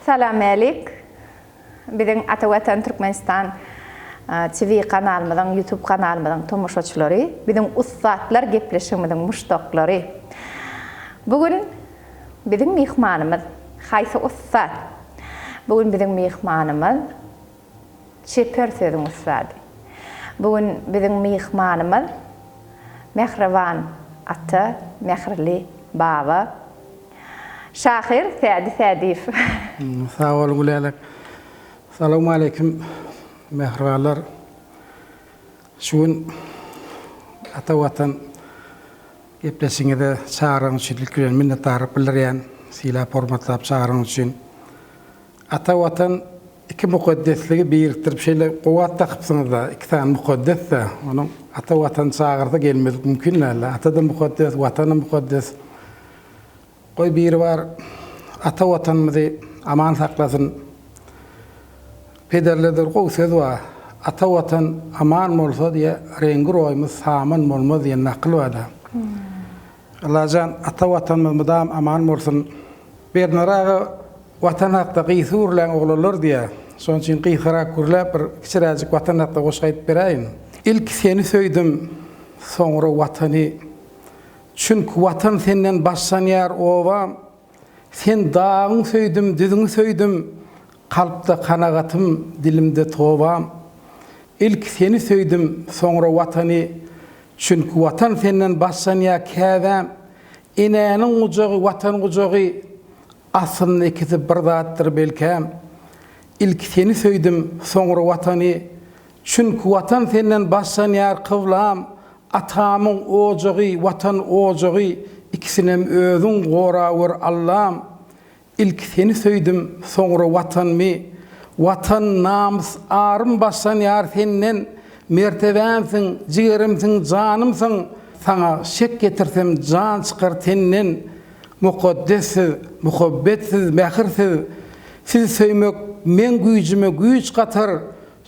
Salam älik. Biziň Ata Watan Türkmenistan TV kanalymyzyň, YouTube kanalymyzyň tomaşaçylary, biziň ussatlar gepleşigimiziň muşdaklary. Bu gün biziň myhmanymyz haýsy ussat? Bu gün biziň myhmanymyz çeper sözüň ussady. Bu gün biziň myhmanymyz mähriban ata, mähirli baba, Şahyr Sädi Sädiýew. Sag boluň Gülälek. Salowmaleýkim mähribanlar. Şu gün Ata Watan gepleşigiňize çagyragyňyz üçin ilki bilen minnetdarlyk bildirýän. Sylap hormatlap çagyragyňyz üçin. Ata Watan iki mukaddesligi birikdirip şeýle gowy at dakypsyňyzda, iki sany mukaddes-de. Onuň Ata Watan çagyrsa gelmezlik mümkin däldi. Ata-da mukaddes, Watan-da mukaddes. Goý Biribar ata Watanymyzy aman saklasyn. Pederlerde bir gowy söz bar. Ata Watan aman bolsa diýe reňgi roýumyz saman bolmaz diýen nakyl barda. Allajan ata Watanymyz mydam aman bolsun. Berdinar aga Watan hakda gysga gürläň oglanlar diýýär. Şonuň üçin gysgarak gürläp bir kiçiräjik Watan hakda goşgy aýdyp beräýin. Ilki seni söýdüm, soňra Watany. Çünki Watan senden başlanýar obam, Sen dagyň söýdüm, düzüňi söýdüm, Kalpda kanagatym, dilimde tobam. Ilki seni söýdüm, soňra Watany, Çünki Watan senden başlanýar käbäm. Enäniň gujagy, Watan gujagy, Aslynda ikisi bir zatdyr belkäm. Ilki seni söýdüm, soňra Watany, Çünki Watan senden başlanýar kyblam, Atamyň ojagy, Watan ojagy, Ikisinem özüň gorawer Allam. Ilki seni söýdüm, soňra Watanymy, Watan, namys, arym başlanýar senden, Mertebämsiň, jigerimsiň, janymsyň, Saňa şek getirsem jan çykar tenden. Mukaddes siz, muhabbet siz, mähir siz, Sizi söýmek meň güýjüme güýç gatar,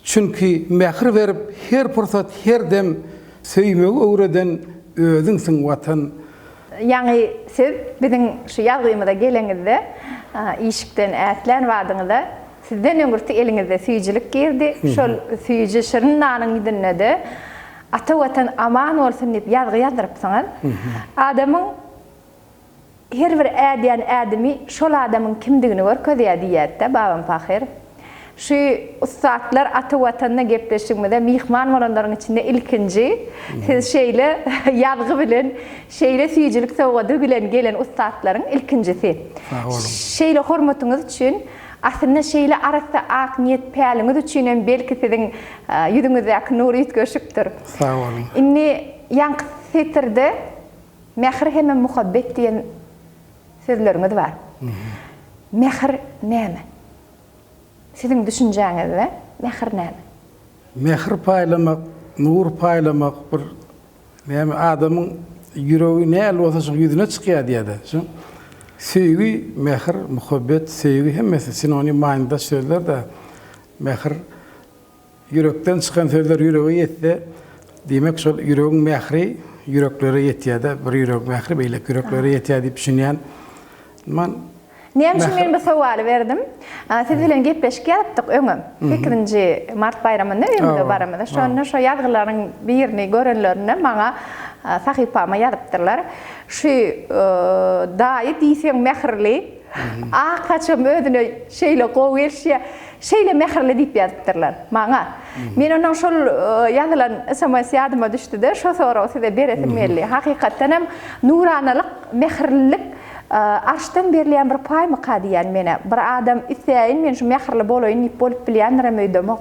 Çünki mähir berip her pursat her dem Söýmegi öwreden özüňsiň Watan. Ýaňy siz biziň şu ýazgymyza geleňizde işikden ätlän badyňyza sizden öňürti eliňizde süýjülik girdi. Şol süýji şirin nanyň ýüzünde-de Ata Watan aman bolsun diýip ýazgy ýazdyrypsyňyz. Adamyň Her bir ädýän ädimi şol adamyň kimdigini görkezýär diýýärdi-dä babam pahyr. Şu ussatlar ata Watanda gepleşigimize myhman bolanlaryň içinde ilkinji siz şeýle ýazgy bilen, şeýle süýjülik sowgady bilen gelen ussatlaryň ilkinjisi. Sag boluň. Şeýle hormatyňyz üçin, aslynda şeýle arassa ak niýet päliňiz üçin hem belki siziň ýüzüňizdäki nur üýtgeşikdir. Sag boluň. Indi ýaňky setirde Mähir hemem muhabbet diýen sözleriňiz bar. Mähir näme? Siziň düşünjäňizde mähir näme? Mähir paýlamak, nur paýlamak bir näme adamyň ýüregi näl bolsa şoň ýüzüne çykýar diýýärde. Şoň söýgi, mähir, muhabbet, söýgi hemmesi sinonim manydaş sözler-de. Mähir Ýürekden çykan sözler ýürege ýetse, diýmek şol ýüregiň mähri ýüreklere ýetýär-de, bir ýüregiň mähri beýleki ýüreklere ýetýär diýip düşünýän. Man Näme üçin men bu sowaly berdim? Siz bilen gepleşik ýazypdyk öňem. Sekizinji mart baýramynda öýümize baramyzda. Şonda şo ýazgylaryň birini görenlerinde maňa sahypama ýazypdyrlar. Şu daýy diýseň mähirli, ak saçam özüne şeýle gowy gelişýär. Şeýle mähirli diýip ýazypdyrlar. Maňa. Men ondan şol ýazylan sms ýadyma düşdi-de, şo soragy size beresim geldi. Hakykatdan hem nuranalyk, mähirlilik arşdan berilýän bir paýmyka diýýän men-ä. Bir adam isläýin men şu mähirli bolaýyn diýip bolup bilýändirem öýdemok.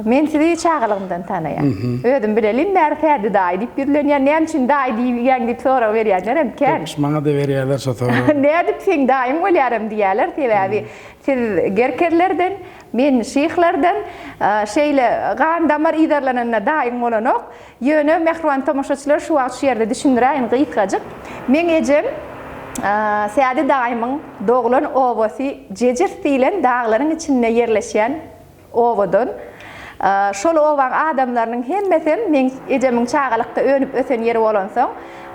Men sizi çagalygymdan tanaýan. Özüm bilelim bäri Sädi daýy diýip ýüzlenýän. Näme üçin daýy diýýäň diýip sorag berýänlerem kän. Köpüş maňa-da berýärler şo soragy. Nädip seň daýyň bolýaram diýýärler. Sebäbi siz gerkezlerden, men şyhlardan. Şeýle gan damar yzarlananda daýyň bolanok. Ýöne mähriban tomaşaçylar şu wagt şu ýerde düşündiräýin gysgajyk. Meň ejem Sädi daýymyň doglan obasy Jejirs diýlen daglaryň içinde ýerleşýän Obadan. Şol obaň adamlarynyň hemmesem meň ejemiň çagalykda önüp-ösen ýeri bolansoň,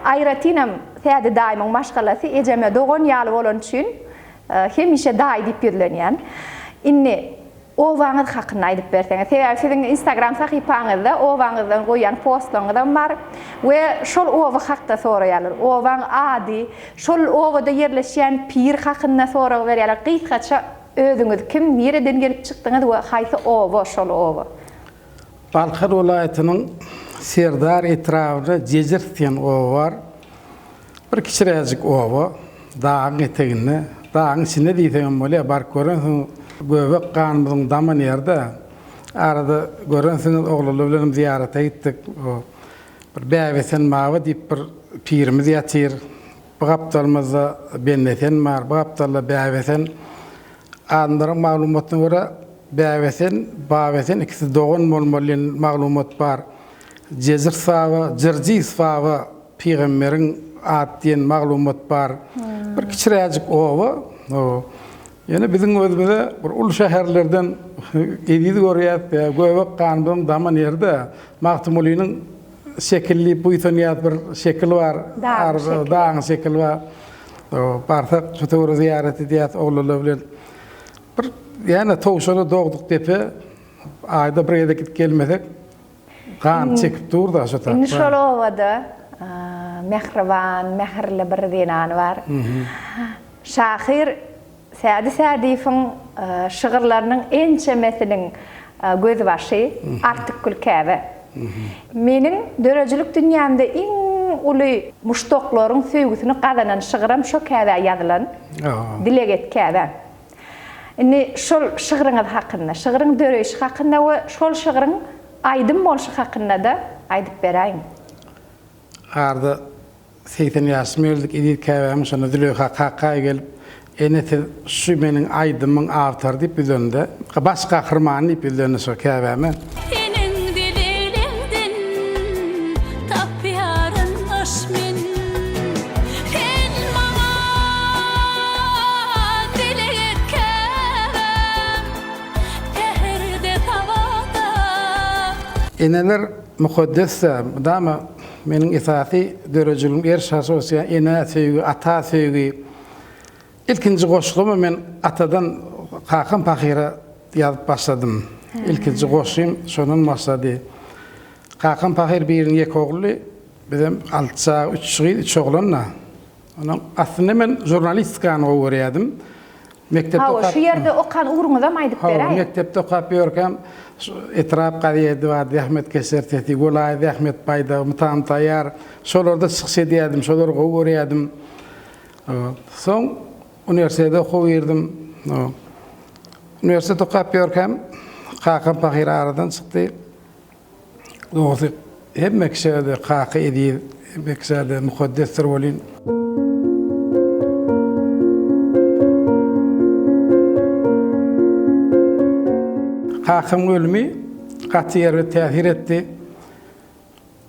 aýratynam Sädi daýymyň maşgalasy ejeme dogan ýaly bolany üçin, Hemişe daýy diýip ýüzlenýän. Indi obaňyz hakynda aýdyp berseňiz. Sebäbi siziň Instagram sahypaňyzda obaňyzdan goýýan postlaryňyzam bar we şol oba hakda soraýarlar. Obaň ady, şol obada ýerleşýän pir hakynda sorag berýärler. Gysgaça özüňiz kim, nireden gelip çykdyňyz we haýsy oba şol oba? Balkan welaýatynyň Serdar etrabynda Jejirt diýen oba bar. Bir kiçiräjik oba, dagyň eteginde, dagyň içinde diýseňem bolýar, baryp görensiň, göbek ganymyzyň daman ýeri-dä. Arada görensiňiz, oglanlar bilenem zyýarata gitdik. Bir Bäbesen baba diýip bir pirimiz ýatyr. Bu gapdalymyzda Bendesen bar, bu gapdalda Bäbesen. Alymlaryň maglumatyna görä, Bäbesen, Babesen ikisi dogan bolmaly diýen maglumat bar. Jezir baba, Jirjis baba Pygamberiň ady diýen maglumat bar. Bir kiçiräjik oba. Ýöne biziň özümize bir uly şäherlerden eziz görýäs. Göbek ganymyzyň daman ýeri-de. Magtymgulynyň şekili diýip buýsanýas bir şekil bar. Dagyň şekili bar. Barsak şu töwra zyýarat edýäs oglanlar bilen. Bir ýene towşana dogduk depe. Aýda bir gezek gidip gelmesek Gan çekip dur-da şu tarapdan. Indi şol obada mähriban, mähirli bir zenan bar. Şahyr Sädi Sädiýewiň şygyrlarynyň ençemesiniň gözbaşy Artykgül Käbe. Meniň döredijilik dünýämde iň uly muşdaklaryň söýgüsini gazanan şygrym şo Käbä ýazylan Dileg et Käbäm. Indi şol şygryňyz hakynda, şygryň döreýşi hakynda we şol şygryň aýdym bolşy hakynda-da aýdyp beräýiň. Arda 80 ýaşyma geldik, eziz käbämiň şonda Züleýha kakaý gelip, Ene siz şu meniň aýdymyň awtory diýip ýüzlendi. Baş gahrymany diýip ýüzlendi şo käbäme. Seniň dilegleňden tapýaryn yş men. Sen maňa dileg et käbäm, säherde sabada. Eneler mukaddesdir. Mydama meniň esasy döredijiligim erş-arşa ösýän enä söýgi, ata söýgi. Ilkinji goşgymy men atadan kakam pahyra ýazyp başladym. Ilkinji goşgym şondan başlady. Kakam pahyr biriniň ýeke ogly, bizem alty çaga, üç gyz, üç oglan-da. Ondan aslynda men žurnalistikany gowy görýärdim. Mekdepde Hawa, okap şu ýerde okan ugruňyzam aýdyp Hawa, beräýiň. mekdepde okap ýörkäm şu etrap gazeti bardy, Zähmetkeşler sesi, welaýat Zähmet baýdagy, Mutam taýýar. Şolarda çykyş edýärdim, şolary gowy görýärdim. Soň uniwersitete okuwa girdim. Uniwersitet okap ýörkäm, kakam pahyr aradan çykdy. Dogrusy, hemme kişä-de kaka eziz, hemme kişä-de mukaddesdir welin. Kakamyň ölümi gaty erbet täsir etdi.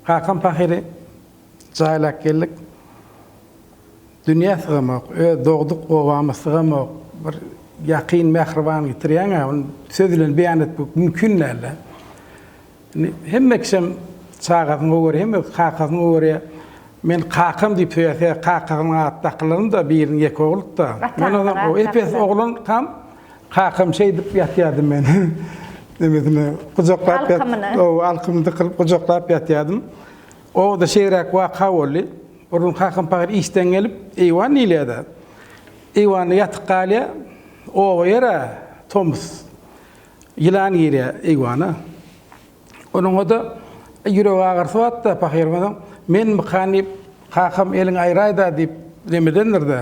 Kakam pahyry jaýlap geldik. Dünýä sygamok, öz dogduk obama sygamok. Bir ýakyn mähriban getirýäň-ä, ony söz bilen beýan etmek mümkin däl-de. Indi hemme kişem çagasyny gowy görýär, hemme kakasyny gowy görýär. Men kakam diýip söýýär, kakasynyň ady dakylanam-da biriniň ýeke ogludy-da. Men onam o epes oglankam kakam şeýdip ýatýardym men. Nemesini gujaklap ýat, alkymyny dykylyp gujaklap ýatýardym. Obada şeýleräk waka boldy. Bir gün kakam pahyr işden gelip, eýwan diýilýär-de. Eýwanda ýatyp galýar. Oba ýer-ä, tomus. Ýylan girýär eýwana. Onuňa-da ýürek agyrysy bardy-da pahyryň. Menmikan diýip, kakam eliňi aýraý-da diýip nemedendir-de.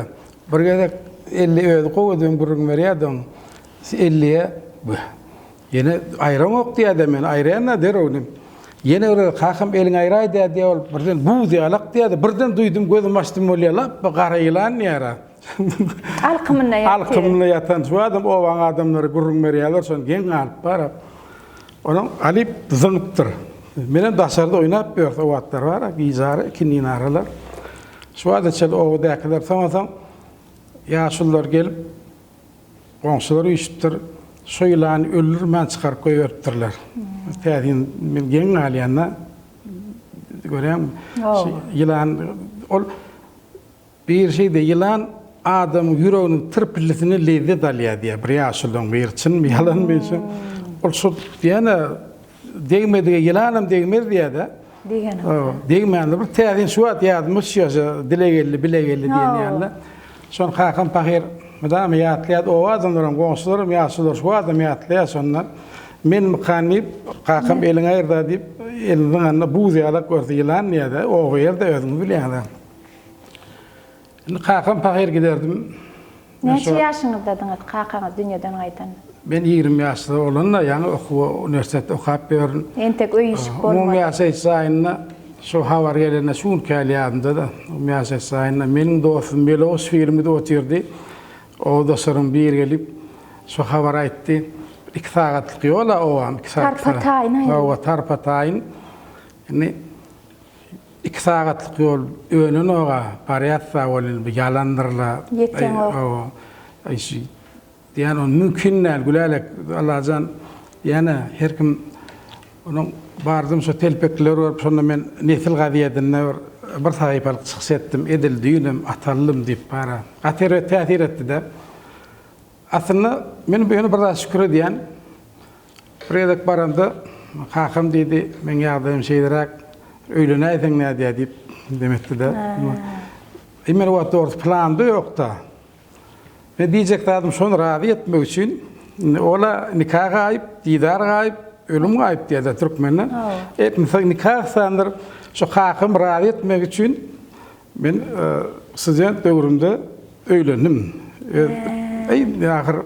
Bir gezek Elli özi gowy edibem gürrüň berýärdi oň. Elliýe, Beh, Ýene aýraňok diýýä-dä meni, aýraýan-da derrew diýip. Ýene bir gezek kakam eliňi aýraý diýýä diýýä ol birden buz ýalak diýýä-de, birden duýdum, gözümi açdym bolýa, lapba gara ýylan diýýär-ä. Alkymynda ýatyr. Alkymynda ýatan şu adam obaň adamlary gürrüň berýärler, şony geň galyp baryp. Onuň alyp zyňypdyr. Menem daşarda oýnap ýörüs o wagtlar bar-a, gijara, ikindin aralar. Şu wagta çenli obadakylar soňa-soň ýaşulular gelip, Goňşular üýşüpdir, şo ýylany öldürmän çykaryp goýberipdirler. Täsin, men geň galýan-da. Görýäňmi? Şu ýylan ol bir şeýde ýylan adamyň ýüreginiň tirpildisine lezzet alýar diýýär bir ýaşulyň biri. Çynmy, ýalanmy şu? Ol şu diýýän-ä degmedige ýylanam degmez diýýär-de. Degenok. Degmändir. Bir täsin şu wagt ýadyma düşýär şu dile geldi, bile geldi diýen ýaly. Şony kakam pahyr mydama ýatlaýardy. Oba adamlaram, goňşularam, ýaşulular şu wagtam ýatlaýar şondan. Menmikan diýip, kakam eliňi aýyrda diýip, elini zyňanda buz ýalak görse ýylan diýýär-de, oba ýerde özüňiz bilýäňiz-ä. Indi kakam pahyr giderdim. Näçe ýaşyňyzdadyňyz kakaňyz dünýeden gaýdanda? Men 20 ýaşda bolanda, ýaňy okuwa uniwersitetde okap ýörün. Entek öý işik bolmady. Umumy ýaşaýyş jaýynda şu habar gelende şu günki ýaly ýadymda-da, umumy ýaşaýyş jaýynda meniň dostum Belowus filmide otyrdy. Obadaşlaryň biri gelip şu habary aýtdy. Iki sagatlyk ýol-a obam, iki sagat. Tarpa-taýyn aýryldy. Hawa, tarpa-taýyn. Indi Iki sagatlyk ýol önen-oga, barýas-da welin bu ýalandyr-la. Ýeteňok. Hawa. Aý şu diýýän ony mümkin däl, Gülälek, Allajan diýýän-ä, her kim onuň bardym şo telpeklileri görüp şonda men Nesil gazetinde bir bir sahypalyk çykyş etdim, edil düýnem ataldym diýip bara. Gaty erbet täsir etdi-de. Aslynda men ýöne bir zada şükür edýän. Bir gezek baramda, kakam diýdi, meň ýagdaýym şeýleräk, öýlenäýseň nädýä diýip dem etdi-de. E men o wagt dogrusy planymda ýok-da. Men diýjek zadym şony razy etmek üçin, indi ol-a nika gaýyp, didar gaýyp, ölüm gaýyp diýýärler türkmende. Etmesek nika yhsandyr. Şo kakamy razy etmek üçin men student döwrümde öýlendim. Öz, eý, ahyr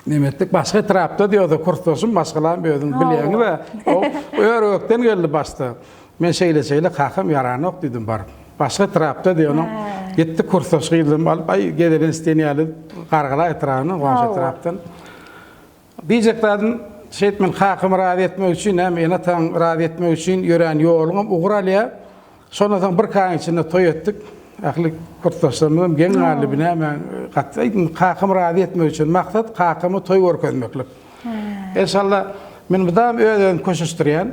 Nemetdik başga etrapda diýdi kursdaşym maşgalam özüň bilýäňiz-ä. O ör-gökden geldi başda. Men şeýle-şeýle kakam ýaranok diýdim baryp. Başga etrapda diýdi onuň. Gitdi kursdaş gyzym alyp aý gezelenç diýen ýaly Gargala etrabyna goňşy etrapdan. Diýjek zadym şeýtmen men kakamy razy etmek üçin näme ene-ataňy razy etmek üçin ýörän ýoluňam ugur alýar. Şondan soň birki aýyň içinde toý etdik. Ähli kursdaşlarymyzam geň galdy, bu näme gaty aýdym, kakamy razy etmek üçin maksat kakama toý görkezmeklik. Enşalla men mydam öz-özümi köşeşdirýän.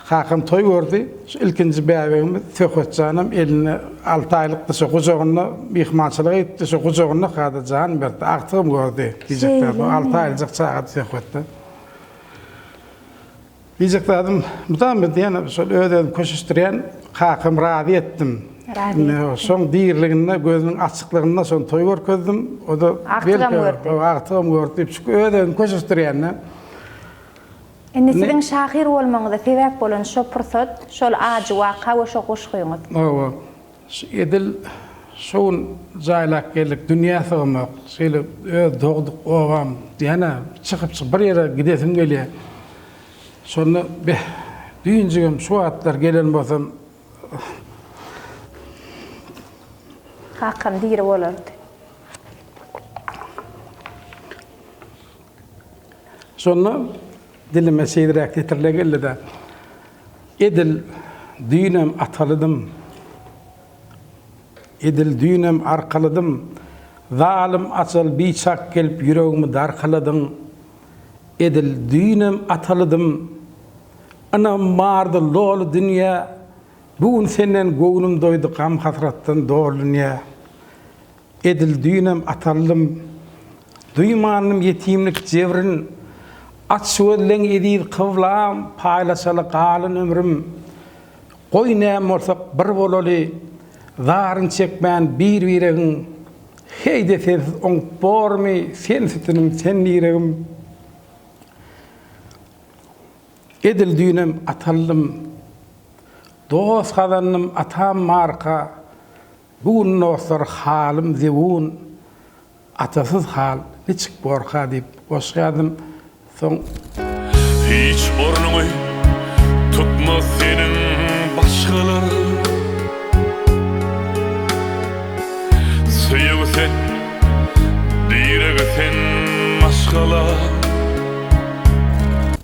Kakam toý gördi. Şu ilkinji bäbegimiz Söhbetjanam elinde alty aýlykdy şo gujagynda myhmançylyga gitdi. Şo gujagynda kada jan berdi. Agtygym gördi diýjekler. Bu alty aýlyjak çagady Söhbetde. Diýjek zadym, mydama diýen şol öz-özümi köşeşdirýän, kakamy razy etdim. Razy etdim. Şoň diriliginde, gözüniň açyklygynda şony toý görkezdim. O-da Agtygam gördi. Agtygam gördi diýip, çünki öz-özümi köşeşdirýän-de. Indi siziň şahyr bolmagyňyza sebäp bolan şo pursat, şol ajy waka we şo goşgyňyz. Hawa. Şu edil şo gün jaýlap geldik, dünýä sygmak, şeýle öz dogduk obam diýen-ä, çykyp-çykyp bir ýere gidesim gelýär. Şonda beh, düýnjigem şu wagtlar gelen bolsam. Kakam diri bolardy. Şonda dilime şeýleräk setirler geldi-de, Edil düýnem atalydym, Edil düýnem arkalydym, Zalym ajal biçak gelip ýüregimi darkaladyň. Edil düýnem atalydym, Ynam bardy loly dünýä, Bu gün senden göwnüm doýdy gam-hasratdan doly dünýä. Edil düýnem ataldym. Duýmandym ýetimlik jebrin. Aç gözleň eziz kyblam, Paýlaşaly galan ömrüm. Goý näme bolsak bir bolaly, Zaryn çekmän bir-biregiň. Heý-de sensiz oňup bormy, Sen sütünim, sen diregim. Edil düýnem ataldym. Dost gazandym atam marka. Bu gün dostlar halym zebun, Atasyz hal niçik borka diýip goşgy ýazdym. Soň. Hiç ornuňy tutmaz seniň başgalar. Söýegi sen, diregi sen maşgala.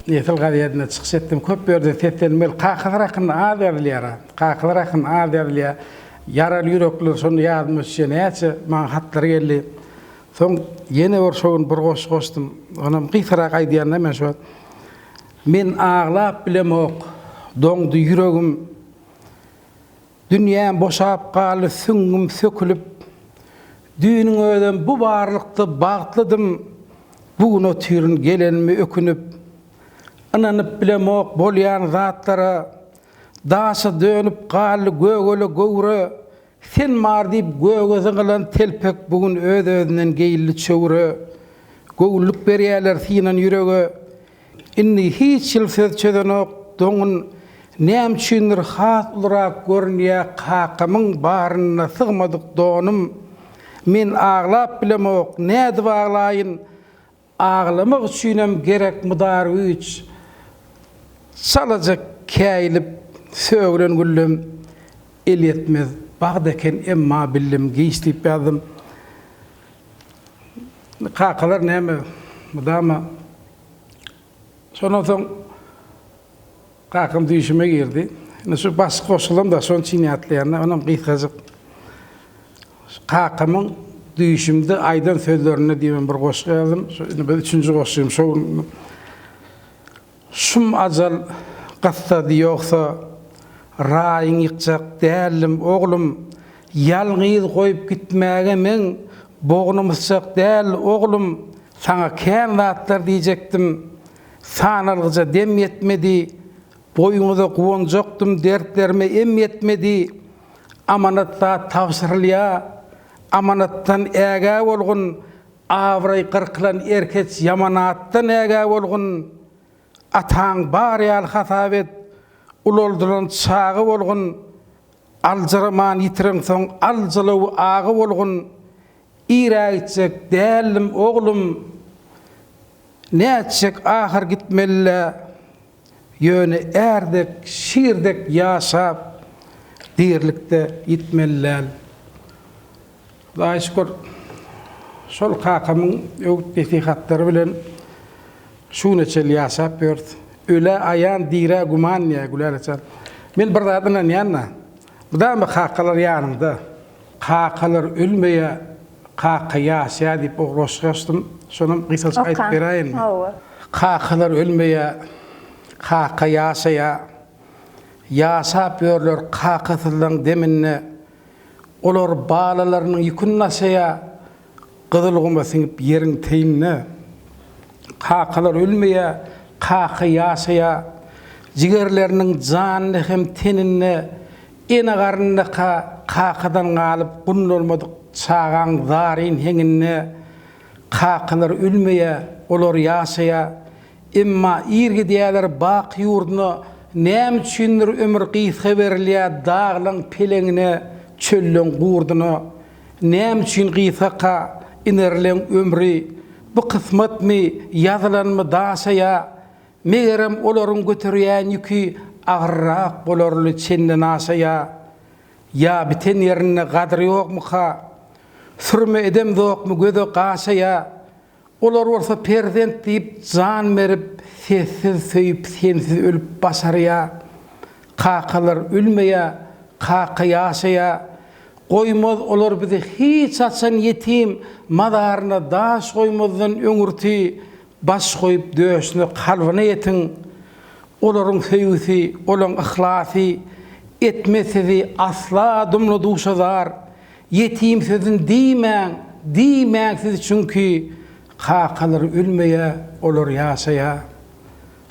Nesil gazetinde çykyş etdim. Köp ýerde seslenmeli. Kakalar hakynda az ýazylýar-a. Kakalar hakynda az ýazylýar. Ýaraly ýürekler şonda ýadyma düşýär näçe maňa hatlar geldi. Soň ýene bir şo gün bir goşgy goşdum. Onam gysgarak aýdýan-da men şu wagt. Men aglap bilemok, doňdy ýüregim. Dünýäm boşap galdy, süňňüm sökülip. Düýnüň özem bu barlykda bagtlydym, Bu gün otyryn gelenime ökünip. Ynanyp bilemok bolýan zatlara, Daşa dönüp galdy gögele göwre, Sen bar diýip göge zyňylan telpek bu gün öz-özünden geýildi çöwre. Göwünlik berýärler synan ýürege. Indi hiç ýyl söz çözenok doňun Näme üçindir has ulurak görünýä kakamyň barynda sygmadyk donum. Men aglap bilemok, nädip aglaýyn? Aglamak üçinem gerek mydar güýç. Çalaja käýinip sögülen güllem elýetmez bagt eken emma bildim giç diýip ýazdym. Kakalar näme mydama şondan soň kakam düýşüme girdi. Indi şu başky goşgulam da şonuň üçin ýatlaýan-da, onam gysgajyk. Kakamyň düýşümde aýdan sözlerinde diýibem bir goşgy ýazdym. Şu indi bu üçünji goşgym şo gün. Şum ajal gyssady ýogsa, raýyň ýykjak däldim, oglum. Ýalňyz goýup gitmäge meň bognum ysjak däl, oglum. Saňa kän zatlar diýjekdim, sanalgyja dem ýetmedi. Boýuňyza guwanjakdym, dertlerime em ýetmedi. Amanat zat tabşyrylýa, amanatdan ägä bolgun, Abraý gyrkylan erkeç ýamanatdan ägä bolgun, Ataň bar ýaly hasap et, ulaldylan çaga bolgun, Aljyraman ýitireňsoň al jylawy aga bolgun, Irä gitjek däldim oglum, nätjek ahyr gitmeli-dä, Ýöne är dek, şir dek ýaşap, dirilikde ýitmeli däl. Hudaýa şükür, şol kakamyň öwüt-nesihatlary bilen şu güne çenli ýaşap ýörüs. Ölä aýan, dirä güman diýýär Gülälek jan. Men bir zada ynanýan-da, mydama kakalar ýanyňda. Kakalar ölmeýär, kaka ýaşaýar diýip bir goşgy ýazdym. Şonam gysgajyk aýdyp beräýinmi? Hawa. Kakalar ölmeýär, kaka ýaşaýar. Ýaşap ýörler kakasyzlaň deminde. Olar balalarynyň ýüküni daşaýar, Gyzylguma siňip ýeriň teýinde. Kakalar ölmeýär, kaka ýaşaýar. Jigerleriniň janyny hem teninde Ene garnyndaka kakadan galyp gundalmadyk çagaň zaryn heňinde. Kakalar ölmeýär, olar ýaşaýar. Emma ir gidýärler baky ýurduna, Näme üçindir ömür gysga berilýär Daglaň peleňine, çölleň gurduna. Näme üçin gysgaka inerleň ömri, Bu kysmatmy, ýazylanmy daşa ýa? Megerem olaryň göterýän ýüki Agyrrak bolarly çendenaşa ýa? Ýa biten ýerinde gadyry ýokmuka? Sürme edemzokmy göze gaşa ýa? Olar bolsa perzent diýip jan berip, sessiz söýüp, sensiz ölüp başarýa. Kakalar ölmeýä, kaka ýaşaýa. Goýmaz olar bizi hiç haçan ýetim, mazaryna daş goýmazdan öňürti baş goýup döşüne kalbyna ýetiň. Olaryň söýgüsi, olaň yhlasy etmez sizi asla dumly-duşa zar. Ýetim sözün diýmäň, diýmäň siz çünki kakalar ölmeýä, olar ýaşaýa.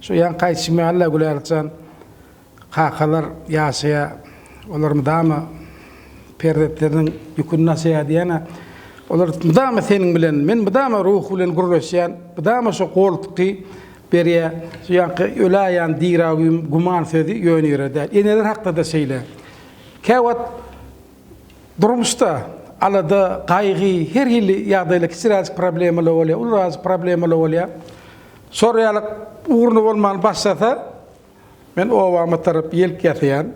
Şu ýaňky aýdyşym ýaly-la Gülälek jan, kakalar ýaşaýa, olar mydama perzentleriniň ýüküni daşaýa diýýän-ä. Olar mydama seniň bilen, men mydama ruh bilen gürleşýän, mydama şo goltgy berýä. Şu ýaňky öläýen dirä güman sözi ýöne ýere däl. Eneler hakda-da şeýle. Käwagt Durmuşda alada, gaýgy, her hili ýagdaýlar, kiçiräjik problemalar bolýar, uluräjik problemalar bolýar. Şor ýaly ugruna bolman başlasa, men obama tarap ýelk ýasaýan.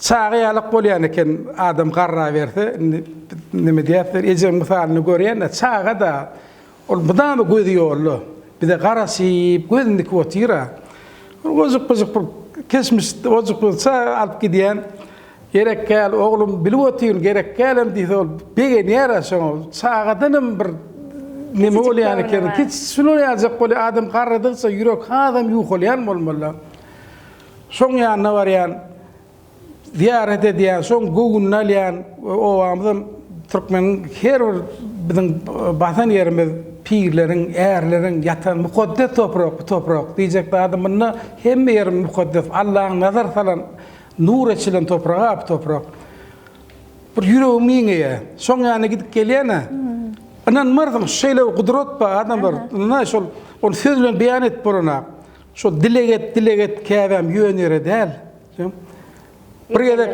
Çaga ýalak bolýan eken adam garraberse, indi neme diýersiler, ejeň mysalyny görýän-de, çaga-da Ol mydama gözi ýolda. Bize garaşyp, gözüni dikip otyr-a. Bir ojukbujuk bir keşmiş ojukbujuk çaý alyp gidýän. Gerek däl, oglum, bilip otyryn, gerek dälem diýse, ol begenýär-ä şoňa. Çagadanam bir neme bolýan eken. Kiçijik şular ýaljak bolýar. Adam garradygyça ýürek hasam ýuwhalýan bolmaly. Şoň ýanyna barýan. zyýarat edýän, şoň göwnüni alýan obamyzam türkmeniň her bir biziň basan ýerimiz pirleriň, ärleriň ýatan mukaddes toprak bu toprak. Diýjek zadym munda hemme ýerimiz mukaddes. Allaň nazar salan, nur eçilen topragy-a bu toprak. Bir ýüregim giňeýär. Şoň ýanyna gidip gelýän-ä. Ynanmarsyň, şeýle bir gudrat bar adamlar. Ynha şol ony söz bilen beýan edip bolanok. Şol dileg et, dileg et käbäm ýöne ýere däl. Bir gezek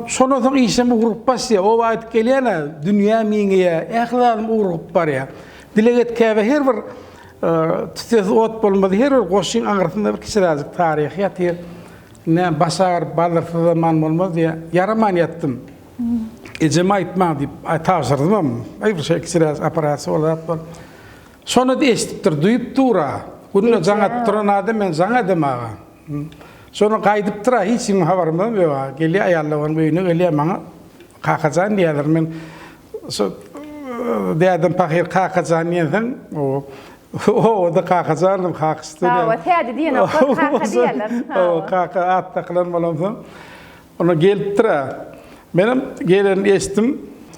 şondan soň işim ugrugyp başlaýar. Oba gaýdyp gelýän-ä, dünýäm giňeýär, ähli zadym ugrugyp barýar. Dileg et käbä her bir tüssesiz ot bolmaz, her bir goşgyň aňyrsynda bir kiçiräjik taryh ýatyr. Näme baş agyryp balyrsyz zaman bolmaz diýýär. Ýaraman ýatdym. Ejeme aýtmaň diýip tabşyrdymam. Aý bir şeý kiçiräjik operasiýa bol zat bol. Şony-da eşidipdir, duýup dur-a. Günde jaň atyp duran adam men jaň edem aga. Şonda gaýdypdyr-a, hiç kimiň habarymyzam ýok-a. Gelýär aýal doganym öýüne gelýär maňa Kakajan diýýärler. Men şo dädem pahyr Kakajan diýensoň, obada Kakajan kakyş diýýär. Hawa, tädi diýenoklar, kaka diýýärler. Hawa, kaka at dakylan bolansoň. Onda gelipdir-ä. Menem gelenini eşitdim.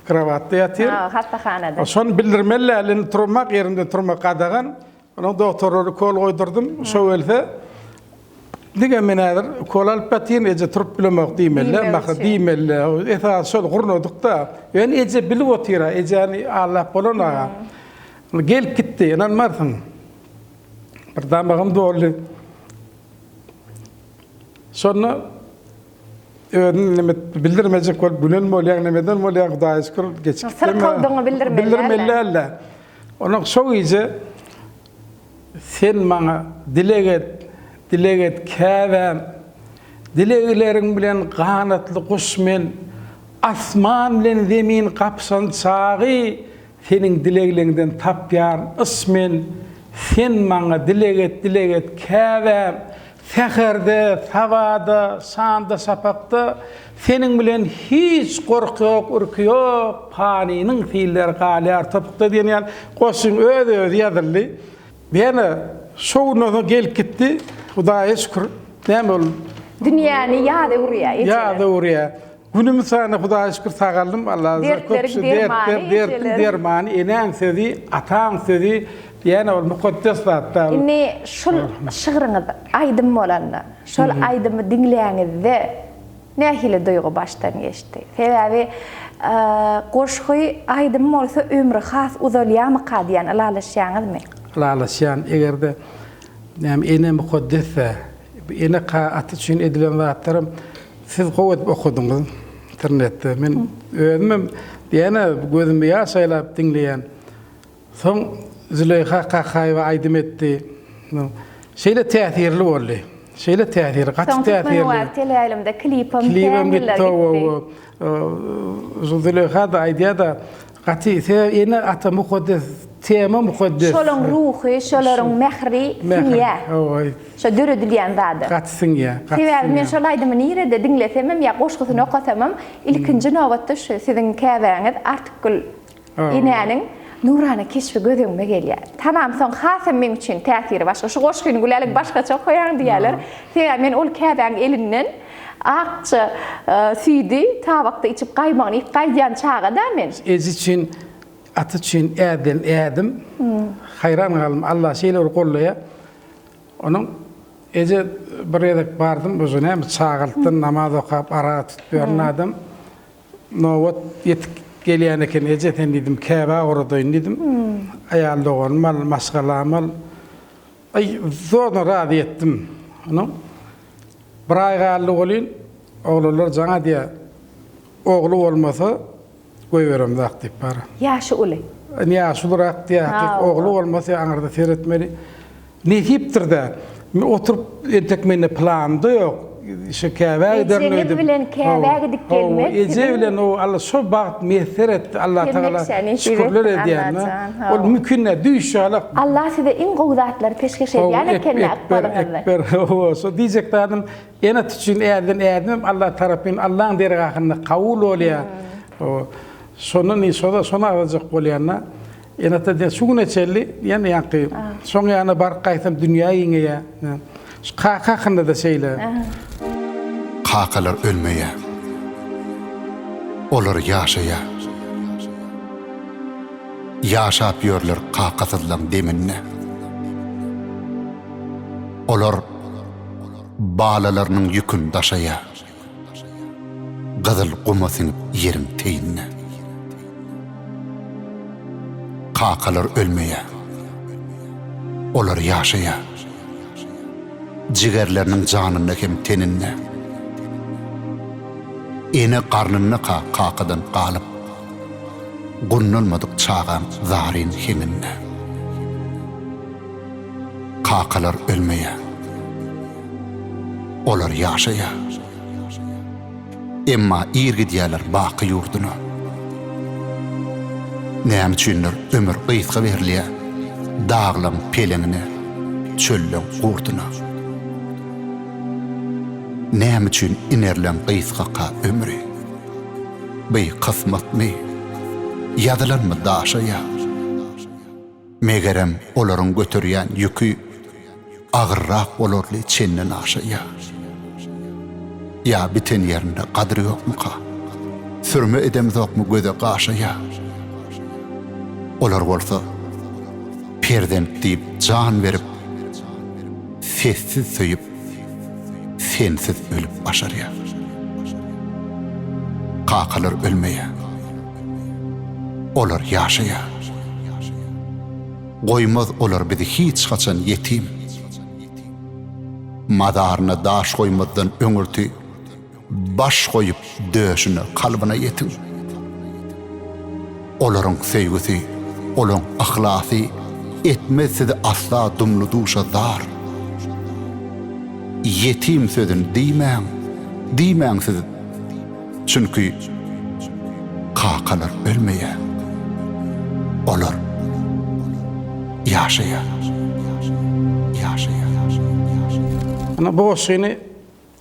Krowatda ýatyr. Hawa, hassahanada. Şony bildirmeli däl, indi turmak, ýerimden turmak gadagan. Onuň dogtorlara ukol goýdurdym. Şo gelse, diňe men häzir ukol alyp ýatyryn, eje turup bilemok diýmeli-dä, mahy diýmeli-dä. Esasy şol gurnadyk-da. Ýöne eje bilip otyr-a, ejäni aldap bolan-a. Gelip gitdi, ynanmarsyň. Bir damagym doldy. Şonda özüni neme bildirmejek bolup gülen bolýaň, nemeden bolýaň, Hudaýa şükür geçip gitdim. Syrkawdygyňy bildirmeli Bildirmeli däl-de. Onuň şo gije sen maňa dileg et, dileg et käbäm, dilegleriň bilen ganatly guş men, asman bilen zemin gapyşan çagy Seniň dilegleňden tapýaryn yş men, Sen maňa dileg et, dileg et, käbäm. Säherde, sabada, şamda-şapakda Seniň bilen hiç gorky ýok, ürki ýok, Panynyň silleri galýar topukda diýen ýaly goşgyň öz-özi ýazyldy. Ýene şo günden soň gelip gitdi. Hudaýa şükür, näme ol? Dünýäni ýaz öwürýär ejeler. Ýaz öwürýär. Günümi sana Hudaýa şükür sagaldym Alla Dertleriň dermany dertiň dermany enäň sözi ataň sözi diýýän ol mukaddes zat da. Indi şul şygryňyz aýdym bolanda şol aýdymy diňläňizde nähili duýgy başdan geçdi? Sebäbi goşgy aýdym bolsa ömri has uzalýamyka diýýän ylalaşýaňyzmy? Ylalaşýan egerde näme ene mukaddesdä ene ata üçin edilen zatlaram Siz gowy edip okadyňyz internetde. Men özümem diýýän-ä gözüme ýaş aýlap diňleýän. Soň Züleýha Kakaýewa aýdym etdi. Şeýle täsirli boldy. Şeýle täsirli, gaty Soň täsirli. Türkmen owazy teleýaýlymda klipem Klibem kän ýyllar gitdi. gitdi. Şu Züleýha-da aýdýar-da, gaty sebäbi ene-ata mukaddes, tema mukaddes. Şolaň ruhy, şolaryň mähri siňýär. Hawa. Şo döredilýän zada. Gaty siňýär. Gaty Sebäbi men şol aýdymy nirede diňlesemem ýa goşgusyny okasamam, ilkinji nobatda şu siziň käbäňiz Artykgül enäniň nurana keşbi göz öňüme gelýär. Tanamsoň hasam meň üçin täsiri başga. Şu goşgyny Gülälek başgaça okaýaň diýýärler. Sebäbi men ol käbäň elinden akja süýdi tabakda içip gaýmagyny iýip gaýdýan çaga-da men. Eje üçin, ata üçin ädilen ädim. Haýran galdym. Allah şeýle bir gollaýar. Onuň eje bir gezek bardym uje näme çagalykdan namaz okap ara tutup ýören adam nobat ýetip gelýän eken eje sen diýdim käbä ugradaýyn diýdim aýal doganym al maşgalam al aý zordan razy etdim onuň bir aý galdy welin oglanlar jaň edýär ogly bolmasa Goýberemzok diýip bar. Ýaşy uly. Indi ýaşy ulurak diýýär. Hakyky ogly bolmasa aňyrda seretmeli. Nesipdir-dä. Men oturyp entek mende plan-da ýok. Şu Käbä giderin Ejeňiz öýdüp. bilen Käbä gidip gelmek Hawa, eje bilen o Alla şo bagt miýesser etdi. Allatagala şükürler edýän. Ol mümkin däl, düýş ýalak. Allah size iň gowy zatlary peşgeş edýän eken-dä ykbalyňyzda. Ekber, ekber. Hawa, şo diýjek zadym Ene üçin ädilen ädimem Allah tarapyn Allaň dergahynda kabul bolýar. Şondan şoda şony agzajak bolýanda ene ata diýen şu güne çenli ýene ýaňky şoň ýanyna baryp gaýtsam dünýä giňeýär. Şu kaka hakynda-da şeýle. Kakalar ölmeýär. Olar ýaşaýar. Ýaşap ýörler kakasyzlaň deminde. Olar balalarynyň ýüküni daşaýar. Gyzyl guma siňip ýeriň teýinde. Kakalar ölmeýär. Olar ýaşaýar. Jigerleriniň janynda hem teninde. Ene garnyndaka kakadan galyp, Gundalmadyk çagaň zaryn heňinde. Kakalar ölmeýär. Olar ýaşaýar. Emma ir gidýärler baky ýurduna. Näme üçindir ömür gysga berilýär daglaň peleňine, çölleň gurduna. Näme üçin inerleň gysgaka ömri? By kysmatmy, ýazylanmy daşa ýa? Megerem, olaryň göterýän ýüki agyrrak bolarly çenden aşa ýa. Ýa biten ýerinde gadyr ýokmuka? Sürme edemzokmy göze gaşa ýa? Olar bolsa perzent diýip jan berip, sessiz söýüp, sensiz ölüp başarýar. Kakalar ölmeýär. Olar ýaşaýar. Goýmaz olar bizi hiç haçan ýetim. Mazaryna daş goýmazdan öňürti baş goýup döşüne kalbyna ýetiň. Olaryň söýgüsi, olaň yhlasy etmez sizi asla dumly-duşa zar. Ýetim sözüni diýmäň, diýmäň siz, çünki kakalar ölmeýär. Olar ýaşaýar. Ýaşaýar. Ana bu goşgyny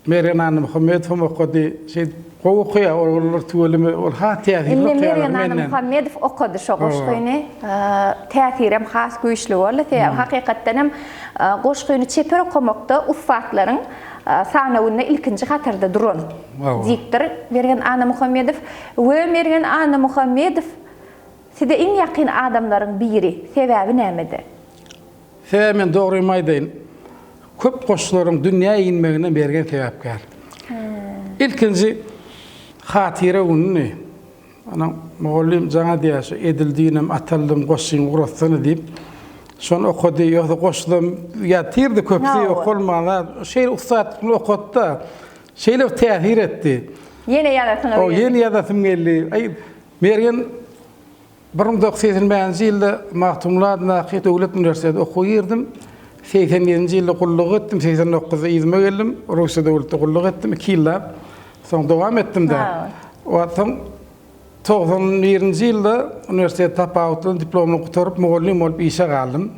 Mergen Annamuhammedowam okady. Şeýdip gowy okaýar oglanlar tüweleme ol has täsirli Indi okaýarlar Mergen menden. Annamuhammedow okady şo goşgyny. Täsirem has güýçli boldy. Sebäbi hakykatdan hem goşgyny çeper okamakda ussatlaryň sanawynda ilkinji hatarda duran diktor Mergen Annamuhammedow we Mergen Annamuhammedow size iň ýakyn adamlaryň biri. Sebäbi nämede? Sebäbi men dogrymy aýdaýyn, köp goşgularyň dünýä inmegine Mergen sebäpkär. Ilkinji hatyra gününi, ana, mugallym jaň edýär, şu Edil düýnem ataldym goşgyňy guratsana diýip, şony okady, ýogsa goşgudam ýatyrdy köpüsi okalman, şeýle ussatlyk bilen okatdy-da, şeýle bir täsir etdi. Ýene ýazasyňyz geldi. Ýene ýazasym geldi. Aý, Mergen 1985-nji ýylda Magtymguly adyndaky döwlet uniwersitetine okuwa girdim. 87-nji ýylda gulluk etdim, 89-da yzyma geldim. Russiýa döwletde gulluk etdim iki ýyllap. Soň dowam etdim-de. Soň 91-nji ýylda uniwersiteti tapawutly diplomyny gutaryp, mugallym bolup işe galdym.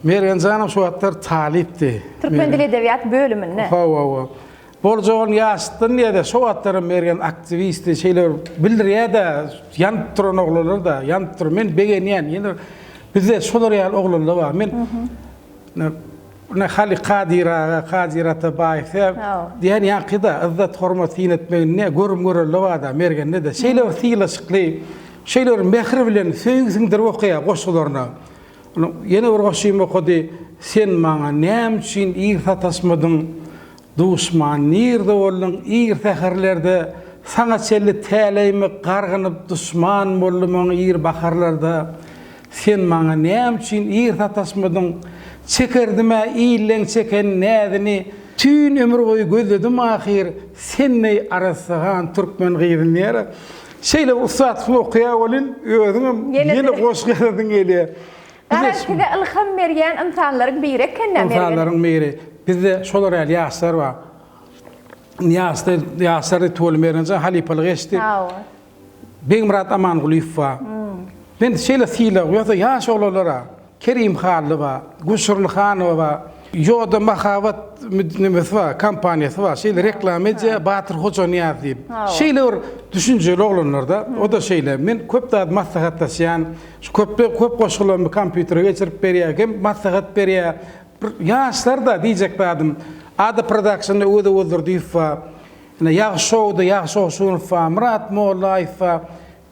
Mergen janam şu wagtlar talypdy. Türkmen dili edebiýat bölüminde. Hawa, hawa. Boljagyny ýaşytdyn diýýä-de, şo wagtlaram Mergen aktiwistdi, şeýle bir bildirýä-de, ýanyp duran oglanlar-da, ýanyp duran. Men begenýän, ýene bizde şolar ýaly oglanlar bar. Men ine Haly Kadyr aga, Kadyr Atabaýew diýen ýaňky-da yzzat-hormat syn etmeginde görüm-görelde bar-da Mergende-de. Şeýle bir sylaşykly, şeýle bir mähir bilen söýgi siňdirip okaýar goşgularyna. Ýene bir goşgymy okady, Sen maňa näme üçin ir sataşmadyň? Duşman nirde bolduň ir säherlerde? Saňa çenli täleýime gargynyp duşman boldum oň ir baharlarda. Sen maňa näme üçin ir sataşmadyň? Çekerdim-ä illeň çeken näzini. Tüýn ömür boýy gözledim ahyr, sen deý arassagan türkmen gyzyny diýýär. Şeýle bir ussatlyk okaýar welin, özüňem ýene goşgy ýazasyň gelýär. Garaz size ylham berýän ynsanlaryň biri eken-dä Mergen. Ynsanlaryň biri. Bizde şolar ýaly ýaşlar bar. Ýaşlar, ýaşlar tüweleme Mergenjan halypalyk eşdi. Begmyrat Amangulyýew bar. Men şeýle sylag, ýogsa ýaş oglanlara Kerim Hally bar, Gülşirin Hanowa bar, Ýoda mahabat nemesi bar, kompaniýasy bar. Şeýle reklama edýär, Batyr Hojanyýaz diýip. Şeýle bir düşünjeli oglanlar-da, o-da şeýle. Men köp zat maslahatlaşýan, şu köp köp goşgularymy kompýutere geçirip berýär, hem maslahat berýär. Bir ýaşlar-da diýjek zadym. Ada Production-da Öwez Öwezdurdyýew bar. Ine Ýagşy Şowda Ýagşy Ogşunow bar, Myrat Mollaýew bar.